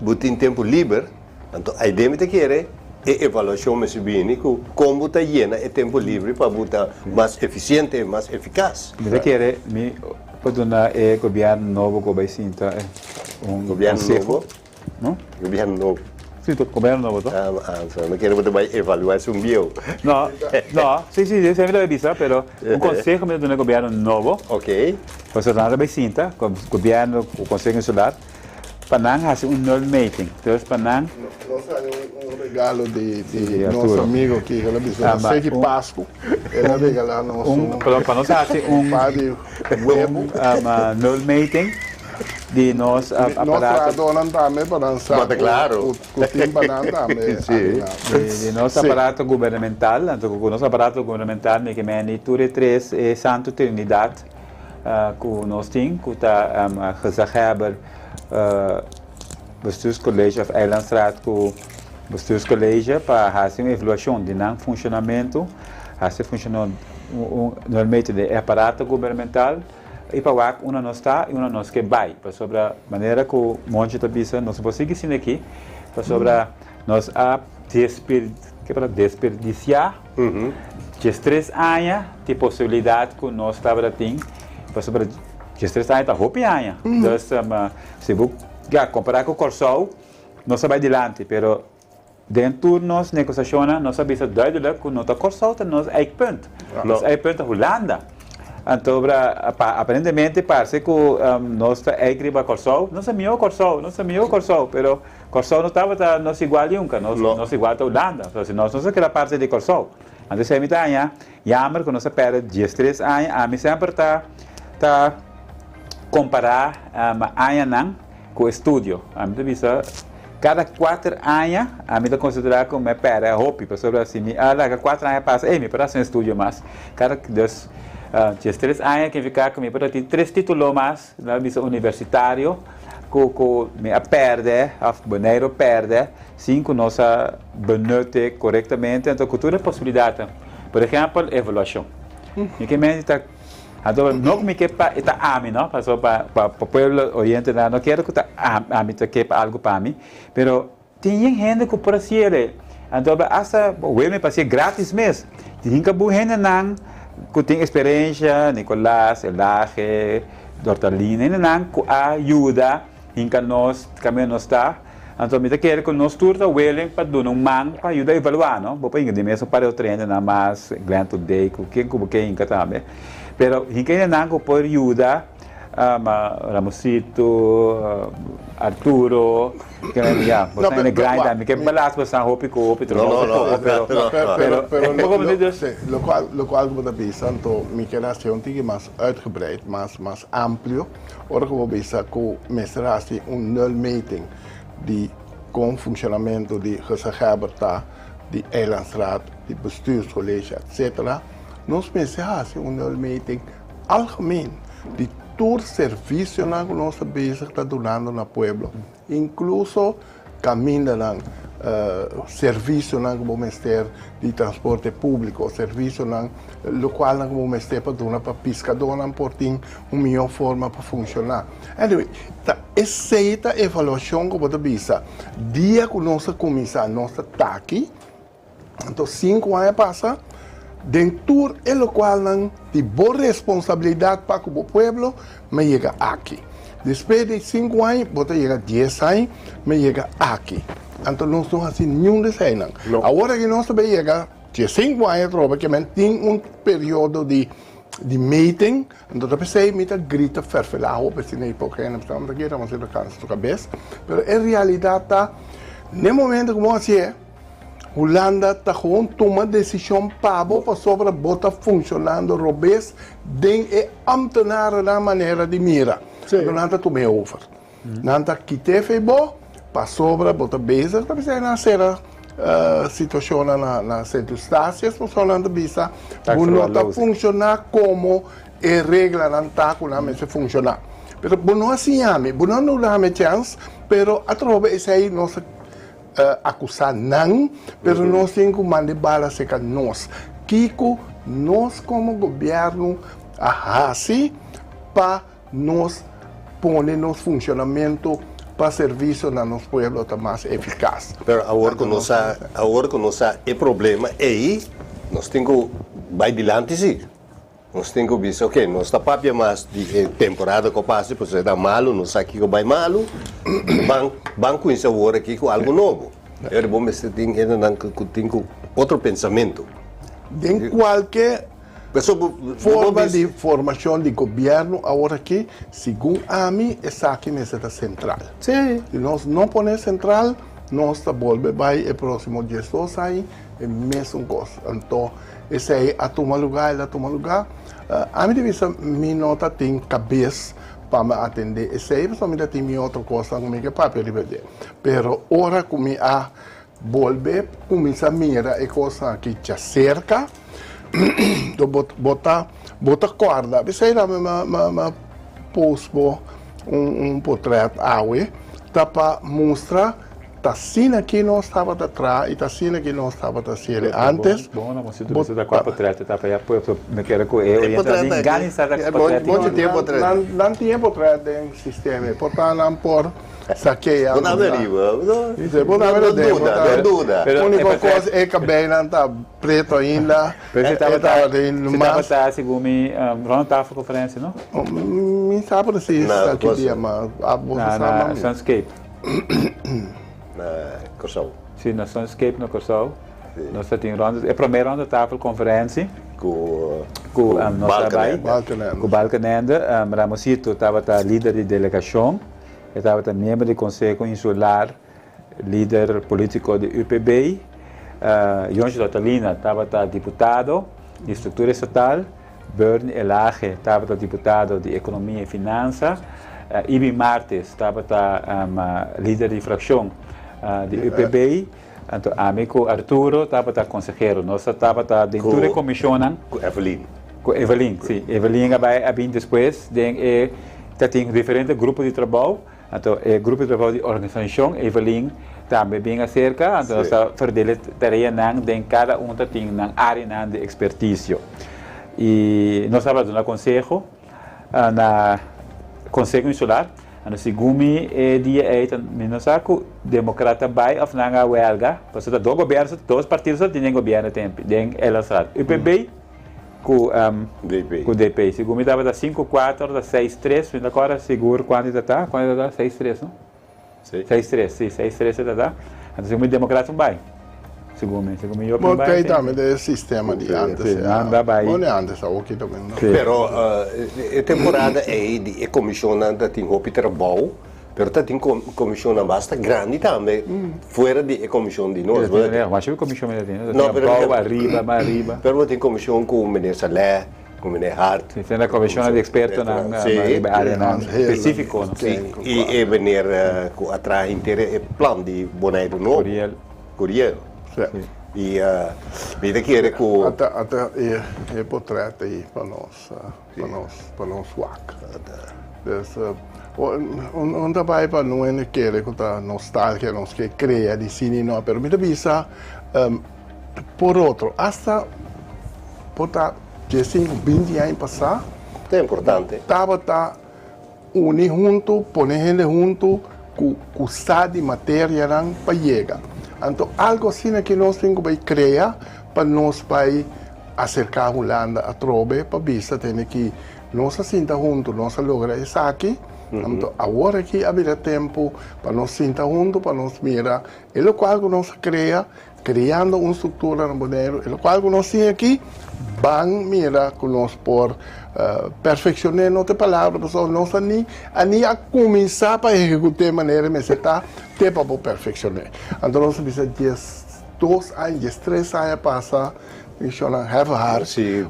bo tin tempu liber, anto aide mi ta kere e evaluashon mester bini ku kon bo ta yena e tempu liber pa bo ta mas efisiente, mas efikas. Mi ta kere mi por duna e gobièrnu nobo ku bai sinta un konseho. No? Gobierno nobo. Si, to gobierno nobo to. Ah, ah, so no kere bo ta bai evalua esun bieu. No, no, si, si, esei mi ta bai bisa, pero un conseho mi ta duna e gobierno nobo. Ok. Pasobra nan ta bai sinta, gobierno ku Conseho Insular, pa nan hasi un nulmeting. Dus pa nan. Nos haña un regalo di nos amigo aki, el a bisa nos seki Pasku, el a regala nos un. Perdon, pa nos hasi un. Par di huevo. Un nulmeting. Di nos aparato. Nos trahadónan tambe pa nan sa ku tin pa nan tambe. Di nos aparato gubernamental, anto ku nos aparato gubernamental mi ke meni tur e tres e Santo Trinidat ku nos tin ku ta Gezaghebber, Bestuurscollege of Eilandsraad ku Bestuurscollege pa hasi un evaluashon di nan funshonamentu, hasi funshonamentu normalmente di e aparato gubernamental. I pa wak unda nos ta i unda nos ke bai, pasobra manera ku Monchi ta bisa nos no por sigui asina aki, pasobra nos a desper ke palabra desperdisiá diestres aña di posibilidat ku nos tabata tin, pasobra diestres aña ta hopi aña, dus si bo ya kompará ku Kòrsou nos a bai dilanti pero Den tur nos negosiashonnan nos a bisa duidelijk ku no ta Kòrsou ta nos eikpunt. Nos eikpunt ta Hulanda. Anto pa aparentemente parse ku nos ta eik riba Kòrsou. Nos ta mihó Kòrsou, nos ta mihó Kòrsou, pero Kòrsou no tabata nos igual nunka. Nos nos igual ta Hulanda. So si nos no sa keda parti di Kòrsou. Anto esei mi ta haña jammer ku nos a pèrdè diestres aña. Ami semper ta ta kompará añanan ku estudio. Ami ta bisa kada kuater aña ami ta konsiderá ku mi a pèrdè hopi pasobra si mi a laga kuater aña pasa ey mi por hasi un estudio mas. Kada dus diestres aña signifiká ku mi por a tin tres título mas mi a bisa universitario ku ku mi a pèrdè òf Boneiru a pèrdè sin ku nos a benut e korektamente anto ku tur e posibilidatnan. Por ehèmpel evaluashon. Mi ke menti ta. Anto no ku mi ke pa e ta ami no, pasobra pa pa pueblo oyente nan no kere ku ta ami ta ke pa algu pa mi, pero tin yen hende ku por hasiel e. Anto asta web mi pa hasiel gratis mes. Tin hinka bu hendenan ku tin eksperensha, Nicolas, Elage, Dortalina, hendenan ku a yuda hinka nos kaminda nos ta. Anto mi ta kere ku nos tur ta willing pa duna un man pa yuda evaluá, no? Bo por hinka di mes un par di otro hendenan mas, Glenn Today ku ken ku bo ke hinka tambe. Pero hinka hendenan ku por yuda. Ma Ramosito, Arturo, ya, bo ta in grind time, ke balas bo san hopi ku hopi No, no, no, pero pero pero pero un poko sí, lo cual ku bo ta bisa, anto mi ke hasi un tiki mas uitgebreid, mas amplio. Ora ku bo bisa ku mester hasi un nulmeting di kon funshonamentu di gezaghebber ta, di eilandsraad, di bestuurscollege, etc. Nos mester hasi un nulmeting algemeen di tur servisionan ku nos ta bezig ta dunando na pueblo, inkluso kamindanan, servisionan ku bo mester di transporte públiko, servisionan lokualnan ku bo mester pa duna pa piskadónan por tin un mihó forma pa funshoná. Anyway, ta esei ta evaluashon ku bo ta bisa. Dia ku nos a kuminsá, nos ta taki, anto 5 aña pasa, den tur e lokualnan di bo responsabilidat pa ku bo pueblo, m'a yega aki. Despues di 5 aña, bo ta yega 10 aña, m'a yega aki. Anto nos no hasi ningun di eseinan. No. Awor ku nos tambe yega 5 aña trobe, ke men tin un periodo di meting, anto ta p'esei mi ta grita ferfelá hopi asina ei porque nan ta kere mas kansa su kabes. Pero en realidat ta, na momento ku bo hasié, Hulanda ta gewoon tuma desishon pa bo pasobra bo ta funshonando robes den e ambtenaren manera di mira. Anto nan ta tuma over. Nan ta kit'é fei bo pasobra bo ta bezig ta bisa nan sera situashon na Sint Eustatius, pasobra nan ta bisa bo no ta funshoná komo e reglanan ta ku nan mester funshoná. Pero bo no a siña mi, bo no a duna mi chèns, pero atrobe esei nos akusá nan, pero nos tin ku manda bala serka nos. Kiko nos komo gobièrnu a hasi pa nos pone nos funshonamentu pa servisio na nos pueblo ta mas efikas? Pero awor ku nos a, awor ku nos a e problema ei, nos tin ku bai dilanti sí. Nos tin ku bisa, ok, nos ta papia mas di temporada ku pasa, pues ta malu, nos sa kiko bai malu, ban ban kuminsá awor aki ku algo nobo. Pero bo mester tin hendenan ku tin ku otro pensamentu. Den kualke Pasobra bo forma di formashon di gobièrnu awor aki, segun ami, esaki mester ta sentral. Si nos no pone sentral, nos ta bolbe bai e próksimo 12 aña e mesun kos. Anto, esei a tuma lugá, el a tuma lugá. Ami di bisa mi no ta tin kabes pa mi atendé esei, pasobra mi ta tin mi otro kosnan ku mi ke papia riba dje. Pero ora ku mi a bolbe kuminsá mira e kosnan aki djaserka, bo ta kòrda, p'esei tambe m'a post bo un portret awe, ta pa mustra ta asina ki nos tabata traha i ta asina ki nos tabata hasi antes. Bon, no, si tu bisa kua portret ta pa ya pueblo, me kere ku e portret orientado aki. Gani sa portret. Bon tempo. Nan tin portret den sistema, por tanto nan por sakea. Bo ta arriba. Dice, bo ta No arriba, duda, no duda. Pero Úniko e portret kos e kabeinan ta pretu ainda. Pero si E tabata tabata si mas tabata segun mi rondetafel conferentie, no? Mi sa precies Na, ki dia, ma bo Na sa na mami. Sunscape. Na Kòrsou. Si, na Sunscape na Kòrsou. Nos tin ronde, e promé rondetafel conferentie Ku ku nos Balkenende. bai Balkenende. Ku Balkenende, Ramosito tabata lider di delegashon, e tabata miembro di Konseho Insular, lider polítiko di UPB. Jonchi Totalina tabata diputado di struktura estatal, Bernie Elhage tabata diputado di Ekonomia i Finansa, Ibi Martis tabata lider di frakshon di UPB, anto ami ku Arturo tabata konsehero. Nos tabata den tur e komishonnan. Ku Evelyn. Ku Evelyn, si. Evelyn a bai a bin despues den e tatin diferente grupo di trabou. Anto e grupo di trabou di organisashon, Evelyn tambe bin aserka, anto nos ta verdeel tareanan den kada un tatin nan áreanan di ekspertisio. I nos tabata duna konseho na Konseho Insular. Anto segun mi e dia ei ta mi no sa ku demokrata bai òf nan a wèlga, pasobra ta dos gobièrnu, dos partido so tin den gobièrnu tempu den Eilandsraad, UPB ku DP. Ku DP. Segun mi tabata 5-4 ta 6-3, mi no ta kòrda sigur kuantu ta, kuantu ta 6-3, no? Si. 6-3, si, 6-3 ta. Anto segun mi demokrata un bai. Segun mi, segun mi yo Bo bai tei ten. tambe den e sistema di antes, Sí, nan da bai. Bo di antes awoki tambe no. Sí. Pero e temporada ei di e comisionnan ta tin hopi trabou, pero ta tin comisionnan basta grandi tambe fuera di e comision di nos. Bo tin masha comision mi ta tin, No, pero abou, ariba, mas ariba. Pero bo tin comision cu meneer Saleh, cu meneer Hart. Sí, tin e comisionnan di expertonan riba e areanan specifico, no? Sí, y e meneer cu a traha henter e plan di Boneiru nobo. Curiel. Curiel. Sí. Y mi ta kere cu. Ata ata e e potret ei pa nos pa nos pa nos wak. Dus un un ta bai pa no hende kere cu ta nostalgia nos ke crea di si ni no pero mi ta bisa por otro hasta por ta diesinco binti aña pasa. Ta importante. Tabata Uni huntu, pone hende huntu ku ku sa di materianan pa yega. Anto algu asina ki nos tin ku bai krea pa nos bai aserká Hulanda atrobe pa bisa tene ki nos a sinta huntu, nos a logra esaki, anto awor aki a bira tempu pa nos sinta huntu pa nos mira e lokual ku nos a krea Creando un structura na Boneiru, e locual cu nos tin aki, ban mira cu nos por perfeccione, no ta e palabra, pasobra nos a ni a ni a cuminsa pa ehecute manera mester ta te pa por perfeccione. Anto nos a bisa 12 aña, 13 aña pasa, Shona Hevehaar,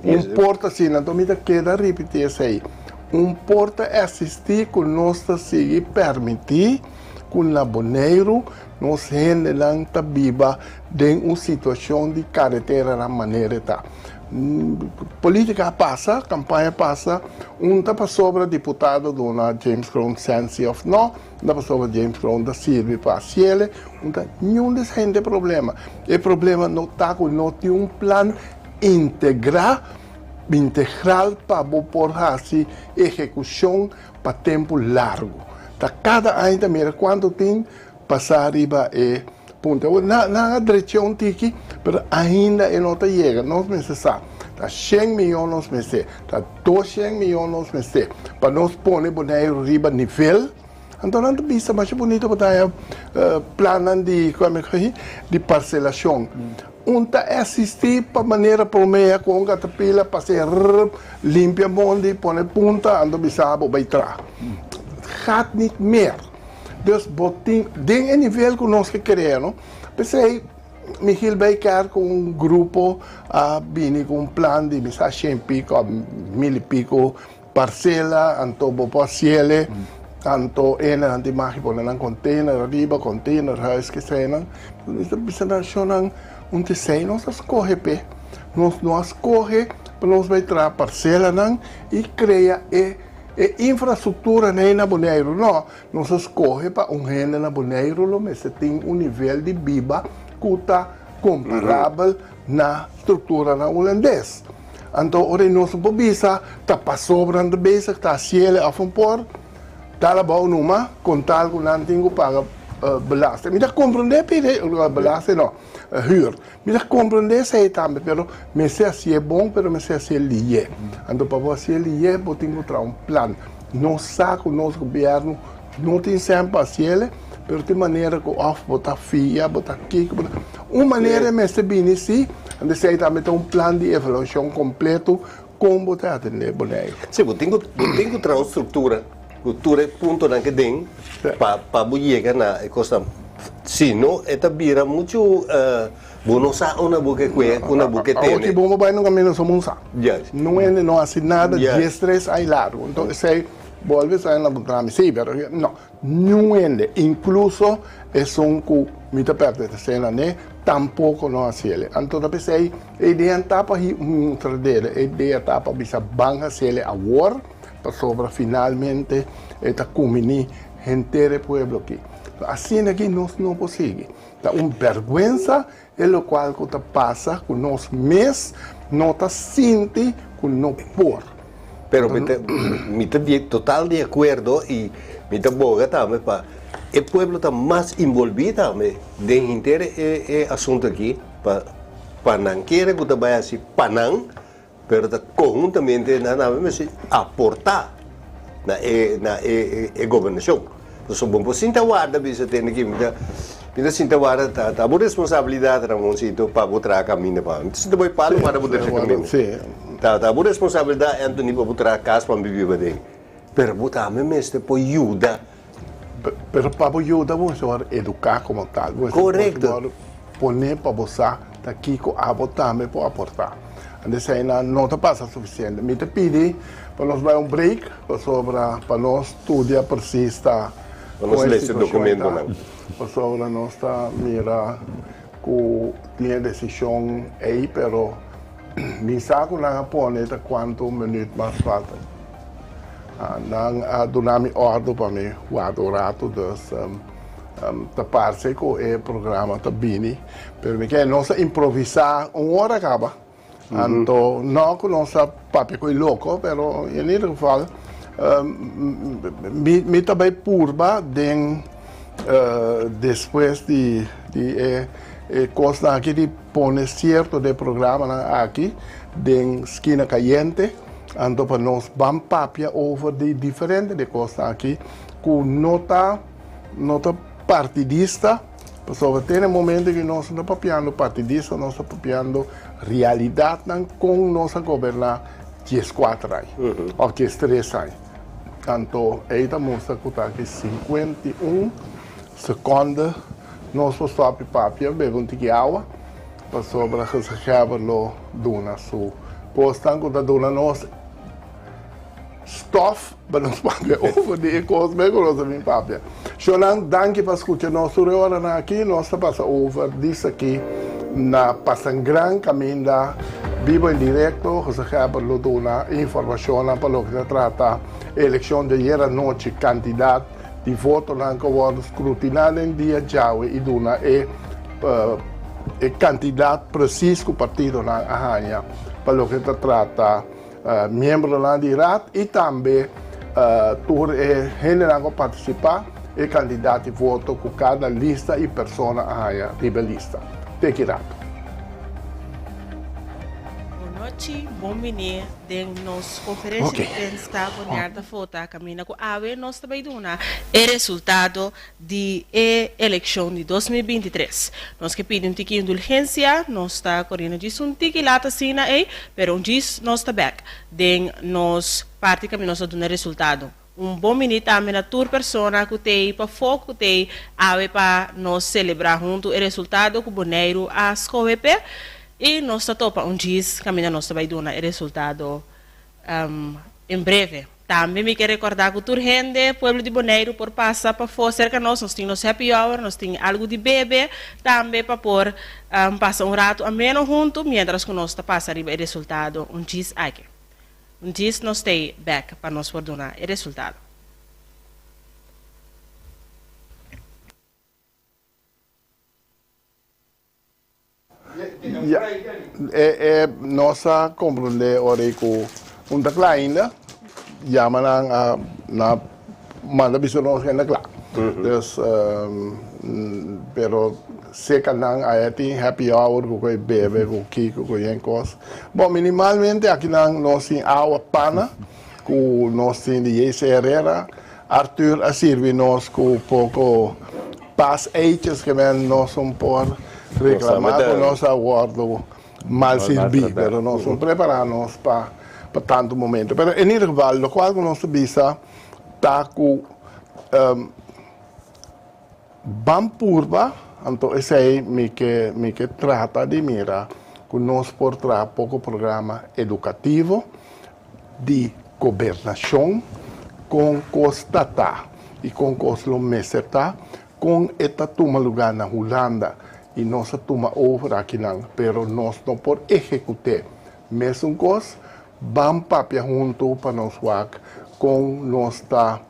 un por ta asina, anto mi ta keda ripiti esey, un por ta existi cu nos ta sigui permiti cu na Boneiru Nos hendenan ta biba den un situacion di careteranan manera e ta. Politica a pasa, campaña a pasa, un ta pasobra diputado duna James Kroon sensi of no, un ta pasobra James Kroon ta sirbi pa haciele, un ta niun des hende problema. E problema no ta cu no tin un plan integra, integral pa bo por haci ehecucion pa tempu largu. Ta kada aña ta mira kuantu tin pasá riba e punto. Awor nan a drecha un tiki, pero ainda e no ta yega. Nos mester sa, ta shen miyon nos mester, ta doshen miyon nos mester pa nos pone Boneiru riba nivel. Anto nan ta bisa masha bunito pa ta haña plannan di di parselashon. Un ta existi pa manera promea cu un catapila pasa rrrp limpia mondi pone punta anto bisa bo bay traha. Gaat niet meer. Dus bo tin den e nivel cu nos ke crea no. P'esey Michiel Bijkerk cu un grupo a bini cu un plan di bisa shen pico a mil y pico parcela anto bo por haciele anto enan tin magi pone nan container ariba container huis keseinan mi ta bisa nan shownan un tesei nos a scoge p'e nos no a scoge pa nos bai traha parcelanan y crea e e infrastructura nei na Boneiru no nos a scoge pa un hende na Boneiru lo mester tin un nivel di biba cu ta comparabel na structuranan Hulandes. Anto ora nos no por bisa ta pasobra nan ta bezig ta haciele of un por dal abao numa con tal cu nan tin cu paga belasting. Mi ta comprende pidi belasting no, huur. Mi ta comprende esey tambe pero mester hacié bon pero mester hacié liye. Anto pa bo hacié liye bo tin cu traha un plan. Nos sa cu nos gobierno no tin cen pa haciele pero tin manera cu of bo ta fia bo ta kico bo ta un manera e mester bini si anto esey tambe ta un plan di evaluacion completo con bo ta atende Boneiru. Si bo tin cu bo tin cu traha un structura cu tur e puntonan ke den pa pa bo yega na e cosnan si no e ta bira mucho bo no sa unda bo ke kue unda bo ke Awor tene. ki bo bo bay no caminda so bo sa. Juist. No hende no haci nada Juist. 13 aña largo enton esey Bolbe sa na puntra mi, sí, pero no, niun hende, incluso esun cu mi ta pertenece na ne, tampoco no haciele. Anto ta p'esey e idea ta pa mustra dede, e idea ta pa bisa ban haciele awor, pasobra finalmente e ta cumini henter e pueblo aki. Asina aki nos no por sigui. Ta un berguensa e locual cu ta pasa cu nos mes no ta sinti cu no por. Pero mi ta mi ta di total di acuerdo y mi ta boga tambe pa e pueblo ta mas involvi tambe den henter e e asunto aki pa pa nan kere cu ta bay haci pa nan pero ta conhuntamente nan tambe mester aporta na e na e e gobernacion. Pasobra bo por sinta warda bisa tende ki mi ta. Mi ta sinta warda ta ta bo responsabilidat Ramoncito pa bo traha kaminda pa mi. Mi ta sinta bo e palu warda bo drecha kaminda. Ta ta bo responsabilidat Anthony pa bo traha kas pa mi biba den. Pero bo tambe mester por yuda. Pero pa bo yuda bo mester wòrdu eduká komo tal. Bo mester wòrdu pone pa bo sa ta kiko abo tambe por aportá. Anto eseinan no ta pasa sufisiente. Mi ta pidi pa nos bai un break pasobra pa nos studia presis ta Pa nos lesa e dokumentonan. Pasobra nos ta mira ku tin e desishon ei, pero mi sa ku nan a pone ta kuantu minüt mas falta. Nan a duna mi òrdu pa mi warda un ratu, dus ta parse ku e programa ta bini. Pero mi ke nos a improvisá un ora kaba. Anto no ku nos a papia ku e loko, pero in ieder geval mi ta bai purba den despues di e kosnan aki di pone sierto den e programanan aki den Skina Kayente, anto pa nos ban papia over di diferente di e kosnan aki ku no ta no ta partidista. Pasobra te na e momento ku nos no ta papiando partidista, nos ta papiando realidatnan kon nos a goberná dieskuater aña òf diestres aña. Anto ei ta mustra ku ta aki 51 sekònde nos por stòp di papia, bebe un tiki awa, pasobra Gezaghèber lo duna su kosnan ku ta duna nos Stof pa nos papia over di e kos mes ku nos a bin papia. Shownan, danki pa skucha nos tur e oranan aki. Nos ta pasa over disaki na Pasangran kaminda bibo en direkto. Jose Herbert lo duna informashonnan pa loke ta trata e elekshon di ayer anochi, kantidat di votonan ku a wòrdu skrutiná den dia djawe i duna e e kantidat presis ku partidonan a haña pa loke ta trata Miembronan di Raad y tambe tur e hendenan cu a participa e cantidad di voto cu cada lista y persona a haya riba e lista. Te ki rato. Bon nochi, bon bini den nos conferencia di prensa Bonaire ta vota caminda cu awe nos ta bay duna e resultado di e elekshon di 2023. Nos ke pidi un tiki indulgensia, nos ta koriendo djis un tiki lat asina ei, pero un djis nos ta bek den nos parti kaminda nos ta duna resultado. Un bon bini tambe na tur persona ku t'ei pafó ku t'ei awe pa nos selebrá huntu e resultado ku Boneiru a skohe p'e i nos ta topa un djis kaminda nos ta bai duna e resultado en breve. Tambe mi ke rekordá ku tur hende, pueblo di Boneiru, por pasa pafó serka nos. Nos tin nos happy hour, nos tin algu di bebe tambe pa por pasa un ratu ameno huntu miéntras ku nos ta pasa riba e resultado un djis aki. Un djis nos stay bèk pa nos por duna e resultado. Ya, e, e, nos a comprende ora ei cu un ta cla ainda, yama nan a, na manda bisa nos que na cla. Dus, pero seca nan aya tin happy hour cu koe bebe, cu kiko, cu yen cos. Bon, minimalmente aki nan nos tin awa pana cu nos tin di JC Herrera. Arthur a sirbi nos cu poco pas eitjes ke men nos un por reclama cu nos a wordo mal sirbi, pero nos un prepara nos pa pa tanto momento. Pero en ieder geval locual cu nos ta bisa ta cu ban purba, anto esey mi ke mi ke trata di mira cu nos por traha poco programa educativo di gobernacion, con cos ta ta y con cos lo mester ta, con e ta tuma lugar na Hulanda y nos a tuma over akinan, pero nos no por ejecute mesun cos, ban papia hunto pa nos wak con nos ta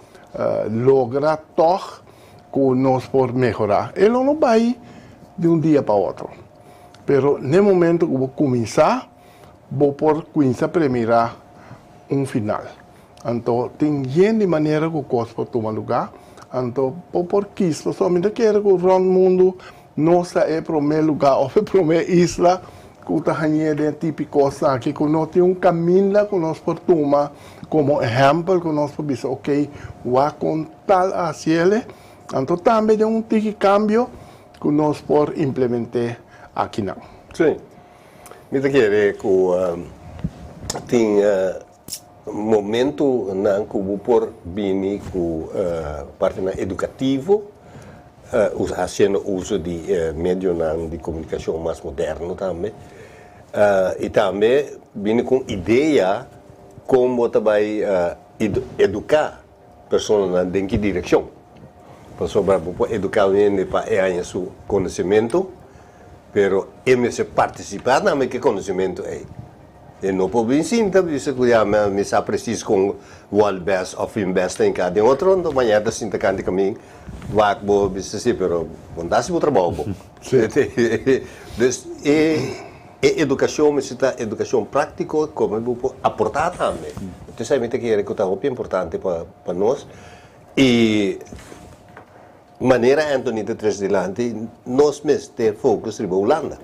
logra tog cu nos por mehora. E lo no bay di un dia pa otro, pero n'e momento cu bo cuminsa, Bo por cuinsa premira un final. Anto tin yen di manera cu cos por tuma luga. Anto bo por kis pasobra mi ta kere cu rond mundo nos ta e prome luga of e prome isla cu ta hañ'é den e tipi cosnan aki cu no tin un caminda cu nos por tuma como ehempel cu nos por bisa ok wak con tal a haciele. Anto tambe den un tiki cambio. ku nos por implement'é akinan. Sí. Mi ta kere ku tin momentunan ku bo por bini ku partinan edukativo, hasiendo uso di medionan di komunikashon mas moderno tambe, i tambe bini ku un idea kon bo ta bai eduká personanan den ki direkshon. Pasobra bo por eduká un hende pa e haña su konosementu, pero e mester partisipá tambe ku e konosementu ei. E no por bin sinta bisa ku ya mi sa presis kon wòl bes òf fin bes ta hinká den otro, anto mañana ta sinta kanta kamin wak bo bisa si, pero bo no ta hasi bo trabou bo. Dus e edukashon mester ta edukashon práktiko komo bo por aportá tambe. Entonces mi ta kere ku ta hopi importante pa nos i Manera Anthony ta trece dilanti, nos mester focus riba Hulanda.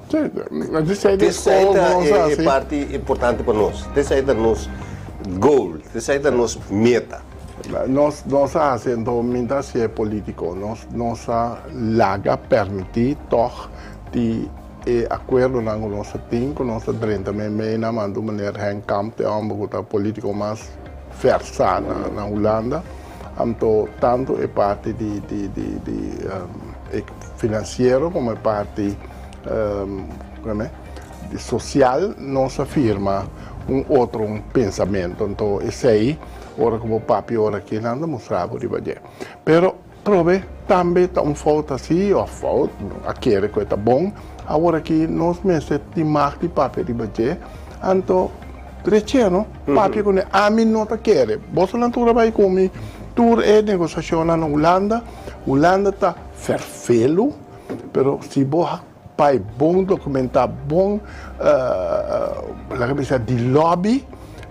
Esey ta e parti importante pa nos. Esey ta nos goal, esey ta nos meta. Nos nos a haci anto mi ta haci e politico, nos nos a laga permiti toch di e acuerdonan cu nos a tin, cu nos a drenta meimei nan, mantu meneer Henk Kamp, e homber cu ta politico mas versa na Hulanda. Anto tantu e parti di di di di e finansiero komo e parti di sosial nos a firma un otro un pensamentu. Anto esei ora ku bo papia ora aki nan ta mustra bo riba dje. Pero probe tambe ta un fout asi òf fout a kere ku e ta bon. Awor aki nos mester tin mag di papia riba dje. Anto Rechia no, papia ku ne, ami no ta kere. Bosonan tur a bai ku mi tur e negosiashonnan na Hulanda. Hulanda ta ferfelu, pero si bo bai bon dokumentá, bon laga bisa di lòbi,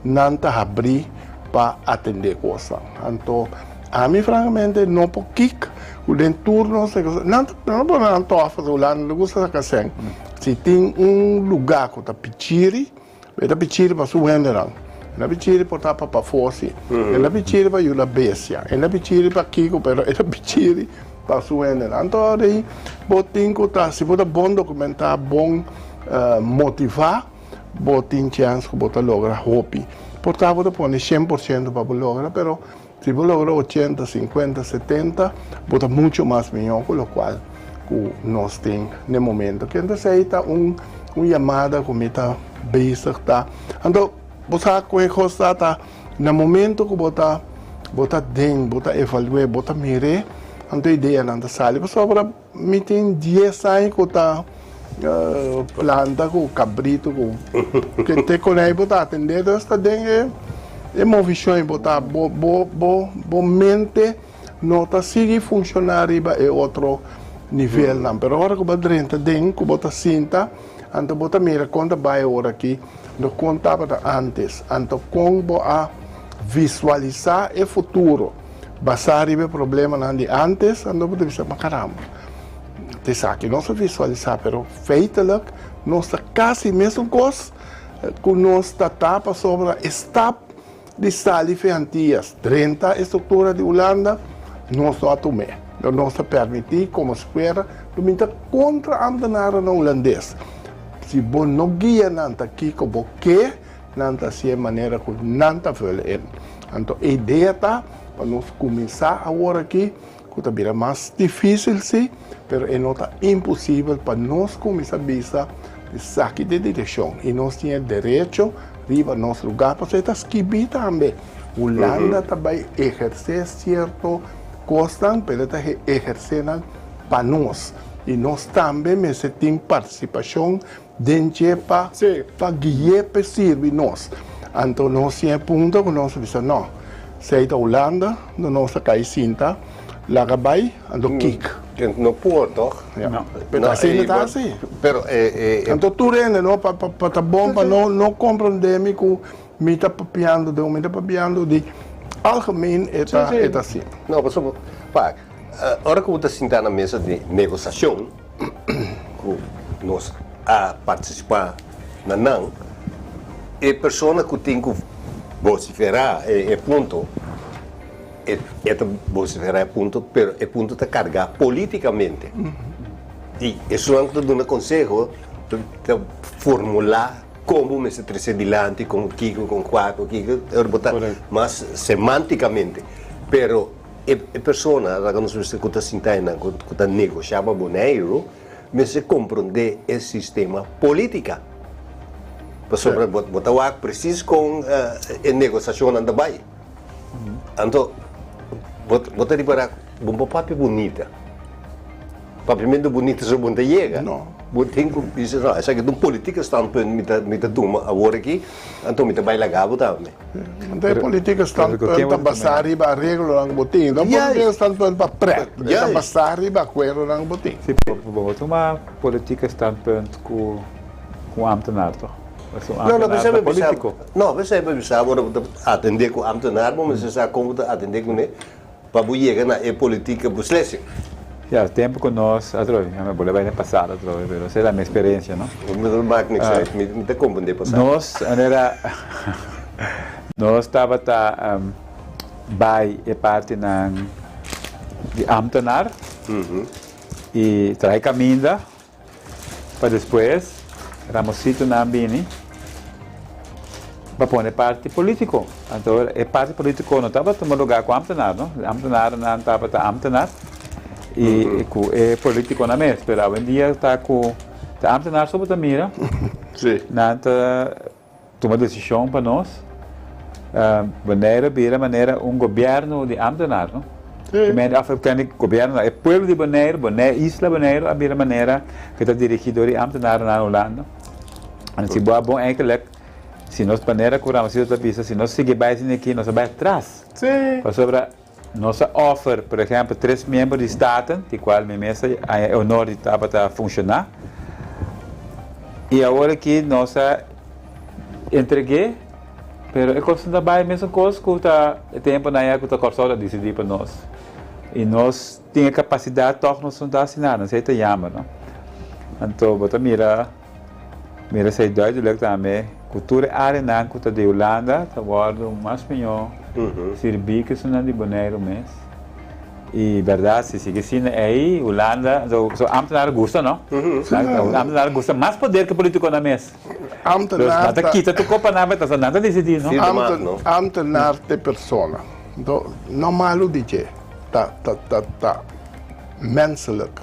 nan ta habrí pa atendé kosnan. Anto ami frankamente no por kik ku den tur nos negosiashon, nan no por nan tòf pasobra Hulanda no gusta saka sèn. Si tin un lugá ku ta pichiri, E ta pichiri pa su hendenan. E ta pichiri por ta pa pafó si. E ta pichiri pa yuda bestia. E ta pichiri pa kiko pero e ta pichiri pa su hendenan. Anto ora ei bo tin ku ta si bo ta bon dokumentá, bon motivá, bo tin chèns ku bo ta logra hopi. Por ta bo ta pone 100% pa bo logra pero si bo logra 80, 50, 70 bo ta mucho mas mihó ku lokual ku nos tin n'e momento. Kende esei ta un un yamada ku mi ta bezig ta. Anto bo sa ku e kos ta ta na momento ku bo ta bo ta den, bo ta evalu'é, bo ta mir'é, anto ideanan ta sali. Pasobra mi tin dies aña ku ta planta ku kabritu ku te konei bo ta atendé. Entonces ta den e e movishon ei bo ta bo bo bo bo mente No ta sigui funshoná riba e otro nivelnan, pero ora ku bo a drenta den ku bo ta sinta, anto bo ta mira kon ta bai awor aki, no kon tabata ántes, anto kon bo a visualisá e futuro basá riba e problemanan di ántes, anto bo ta bisa, ma karamba, ta esaki nos a visualisá, pero feitelijk nos ta kasi mesun kos ku nos ta ta pasobra e stap Di sali fe Antias drenta e struktura di Hulanda, nos no a tum'é. Lo nos a permití komo si fuera lo bin ta kontra amtenarennan hulandes. Si bo no guia nan ta kiko bo ke, nan ta hasié manera ku nan ta vul in. Anto e idea ta pa nos kuminsá awor aki, ku ta bira mas difísil sí, pero e no ta imposibel pa nos kuminsá bisa esaki ta e direkshon i nos tin e derecho riba nos lugá pasobra e ta skibí tambe. Hulanda ta bai ehersé sierto kosnan pero e ta ehersé nan pa nos i nos tambe mester tin partisipashon den dje pa pa gui'é pa e sirbi nos. Anto nos tin e punto ku nos a bisa no, esei ta Hulanda, no nos a kai sinta, laga bai, anto kik. No por toch? No. Pero asina ta asi. Pero e. Anto tur hende no pa pa ta bon pa no no komprondé mi ku mi ta papiando de un mi ta papiando di algemeen e ta e ta asina. No pasobra wak ora ku bo ta sinta na mesa di negosiashon ku nos a partisipá na nan, e persona ku tin ku vosiferá e punto. E ta vociferá e punto, pero e punto ta kargá polítikamente. I esunnan ku ta duna konseho ta formulá kon bo mester trese dilanti, kon kiko, kon kua, kon kiko, e ora bo ta mas semántikamente. Pero e persona, laga nos bisa, ku ta sinta einan, ku ta negoshá pa Boneiru, mester komprondé e sistema polítika. Pasobra bo ta wak presis kon e negosiashonnan ta bai. Anto, bo bo ta ripará ku bo por papia bunita. Papiamentu bunita so bo no ta yega. No. Bo tin ku bisa, no, esaki ta un politieke standpunt mi ta mi ta tuma awor aki, anto mi ta bai laga bo tambe. Anto e politieke standpunt ta basá riba areglonan ku bo tin. No politieke standpunt pa pret. E ta basá riba akuerdonan ku bo tin. Si, bo por tuma politieke standpunt ku un ambtenaar toch? No, no, p'esei mi bisa, no, p'esei mi bisa ora bo ta atendé ku ámtenar, bo mester sa kon bo ta atendé kuné pa bo yega na e politieke beslissing. Ya, tempu ku nos atrobe, mi a bolbe bai den pasado atrobe, pero esei ta mi eksperensia, no? No maak niks uit, mi ta komprendé pasado. Nos manera nos tabata bai e partinan di ámtenar i traha e kaminda. Pa despues Ramositonan bini pa pone parti politico. Anto e parti politico no tabata tuma lugar cu ambtenaar no. E ambtenaarnan tabata ambtenaar y cu e politiconan mes. Pero awendia ta cu ta ambtenaar so bo ta mira. Nan ta Tuma desishon pa nos. Boneiru bira manera un gobièrnu di ámtenar, no? Sí. Of kende gobièrnu no, e pueblo di Boneiru, Boneiru, isla Boneiru a bira manera ku ta dirigí dor di ámtenarnan na Hulanda. En si bo a bon eigenlijk, si nos manera ku Ramosito ta bisa, si nos sigui bai asina aki, nos a bai atras. Sí. Pasobra nos a offer, por ehempel, tres miembro di Staten, di cual mi mes a haña e honor di tabata funciona, y awor aki nos a entregu'é, pero e cos no ta bay mesun cos cu ta e temponan ya cu ta Corsou ta dicidi pa nos. Y nos tin e capacidad toch nos no ta haci nada, esey ta jammer, no? Anto bo ta mira. Mira esei duidelijk tambe ku tur e areanan ku ta di Hulanda ta wòrdu mas mihó sirbí ku esunnan di Boneiru mes. I bèrdat si sigui asina ei Hulanda, so ámtenar gusta no? Ámtenar gusta mas poder ku polítikonan mes. Dus nan ta kita tur kopa nan pasobra nan ta disidí no? Ámtenar ta e persona. No malu di dje, ta ta menselijk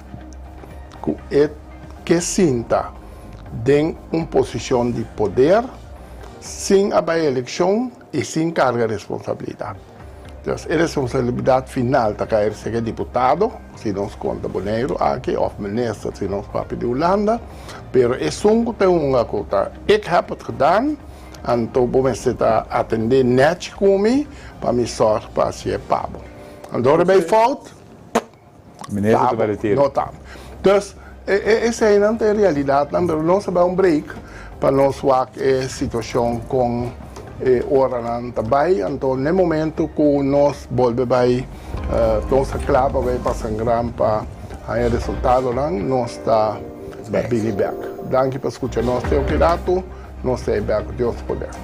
ku e. Ke sinta den un posishon di poder sin a bai elekshon i sin karga responsabilidat. Dus e responsabilidat final ta kai serka e diputado, si nos konta Boneiru aki, òf minister si nos papia di Hulanda, pero esun ku ta hunga ku ta ik heb het gedaan, anto bo mester ta atendé nèchi ku mi pa mi sòrg pa hasié pa bo. Anto ora bai fout. Minister ta bai retiro. No ta. Dus eseinan ta e realidatnan, pero nos a bai un break pa nos wak e situashon kon e oranan ta bai. Anto n'e momento ku nos bolbe bai nos a kla pa bai pasa gran pa haña resultadonan, nos ta bini bèk. Danki pa skucha nos te oki ratu. Nos ta ei bèk ku Dios poder.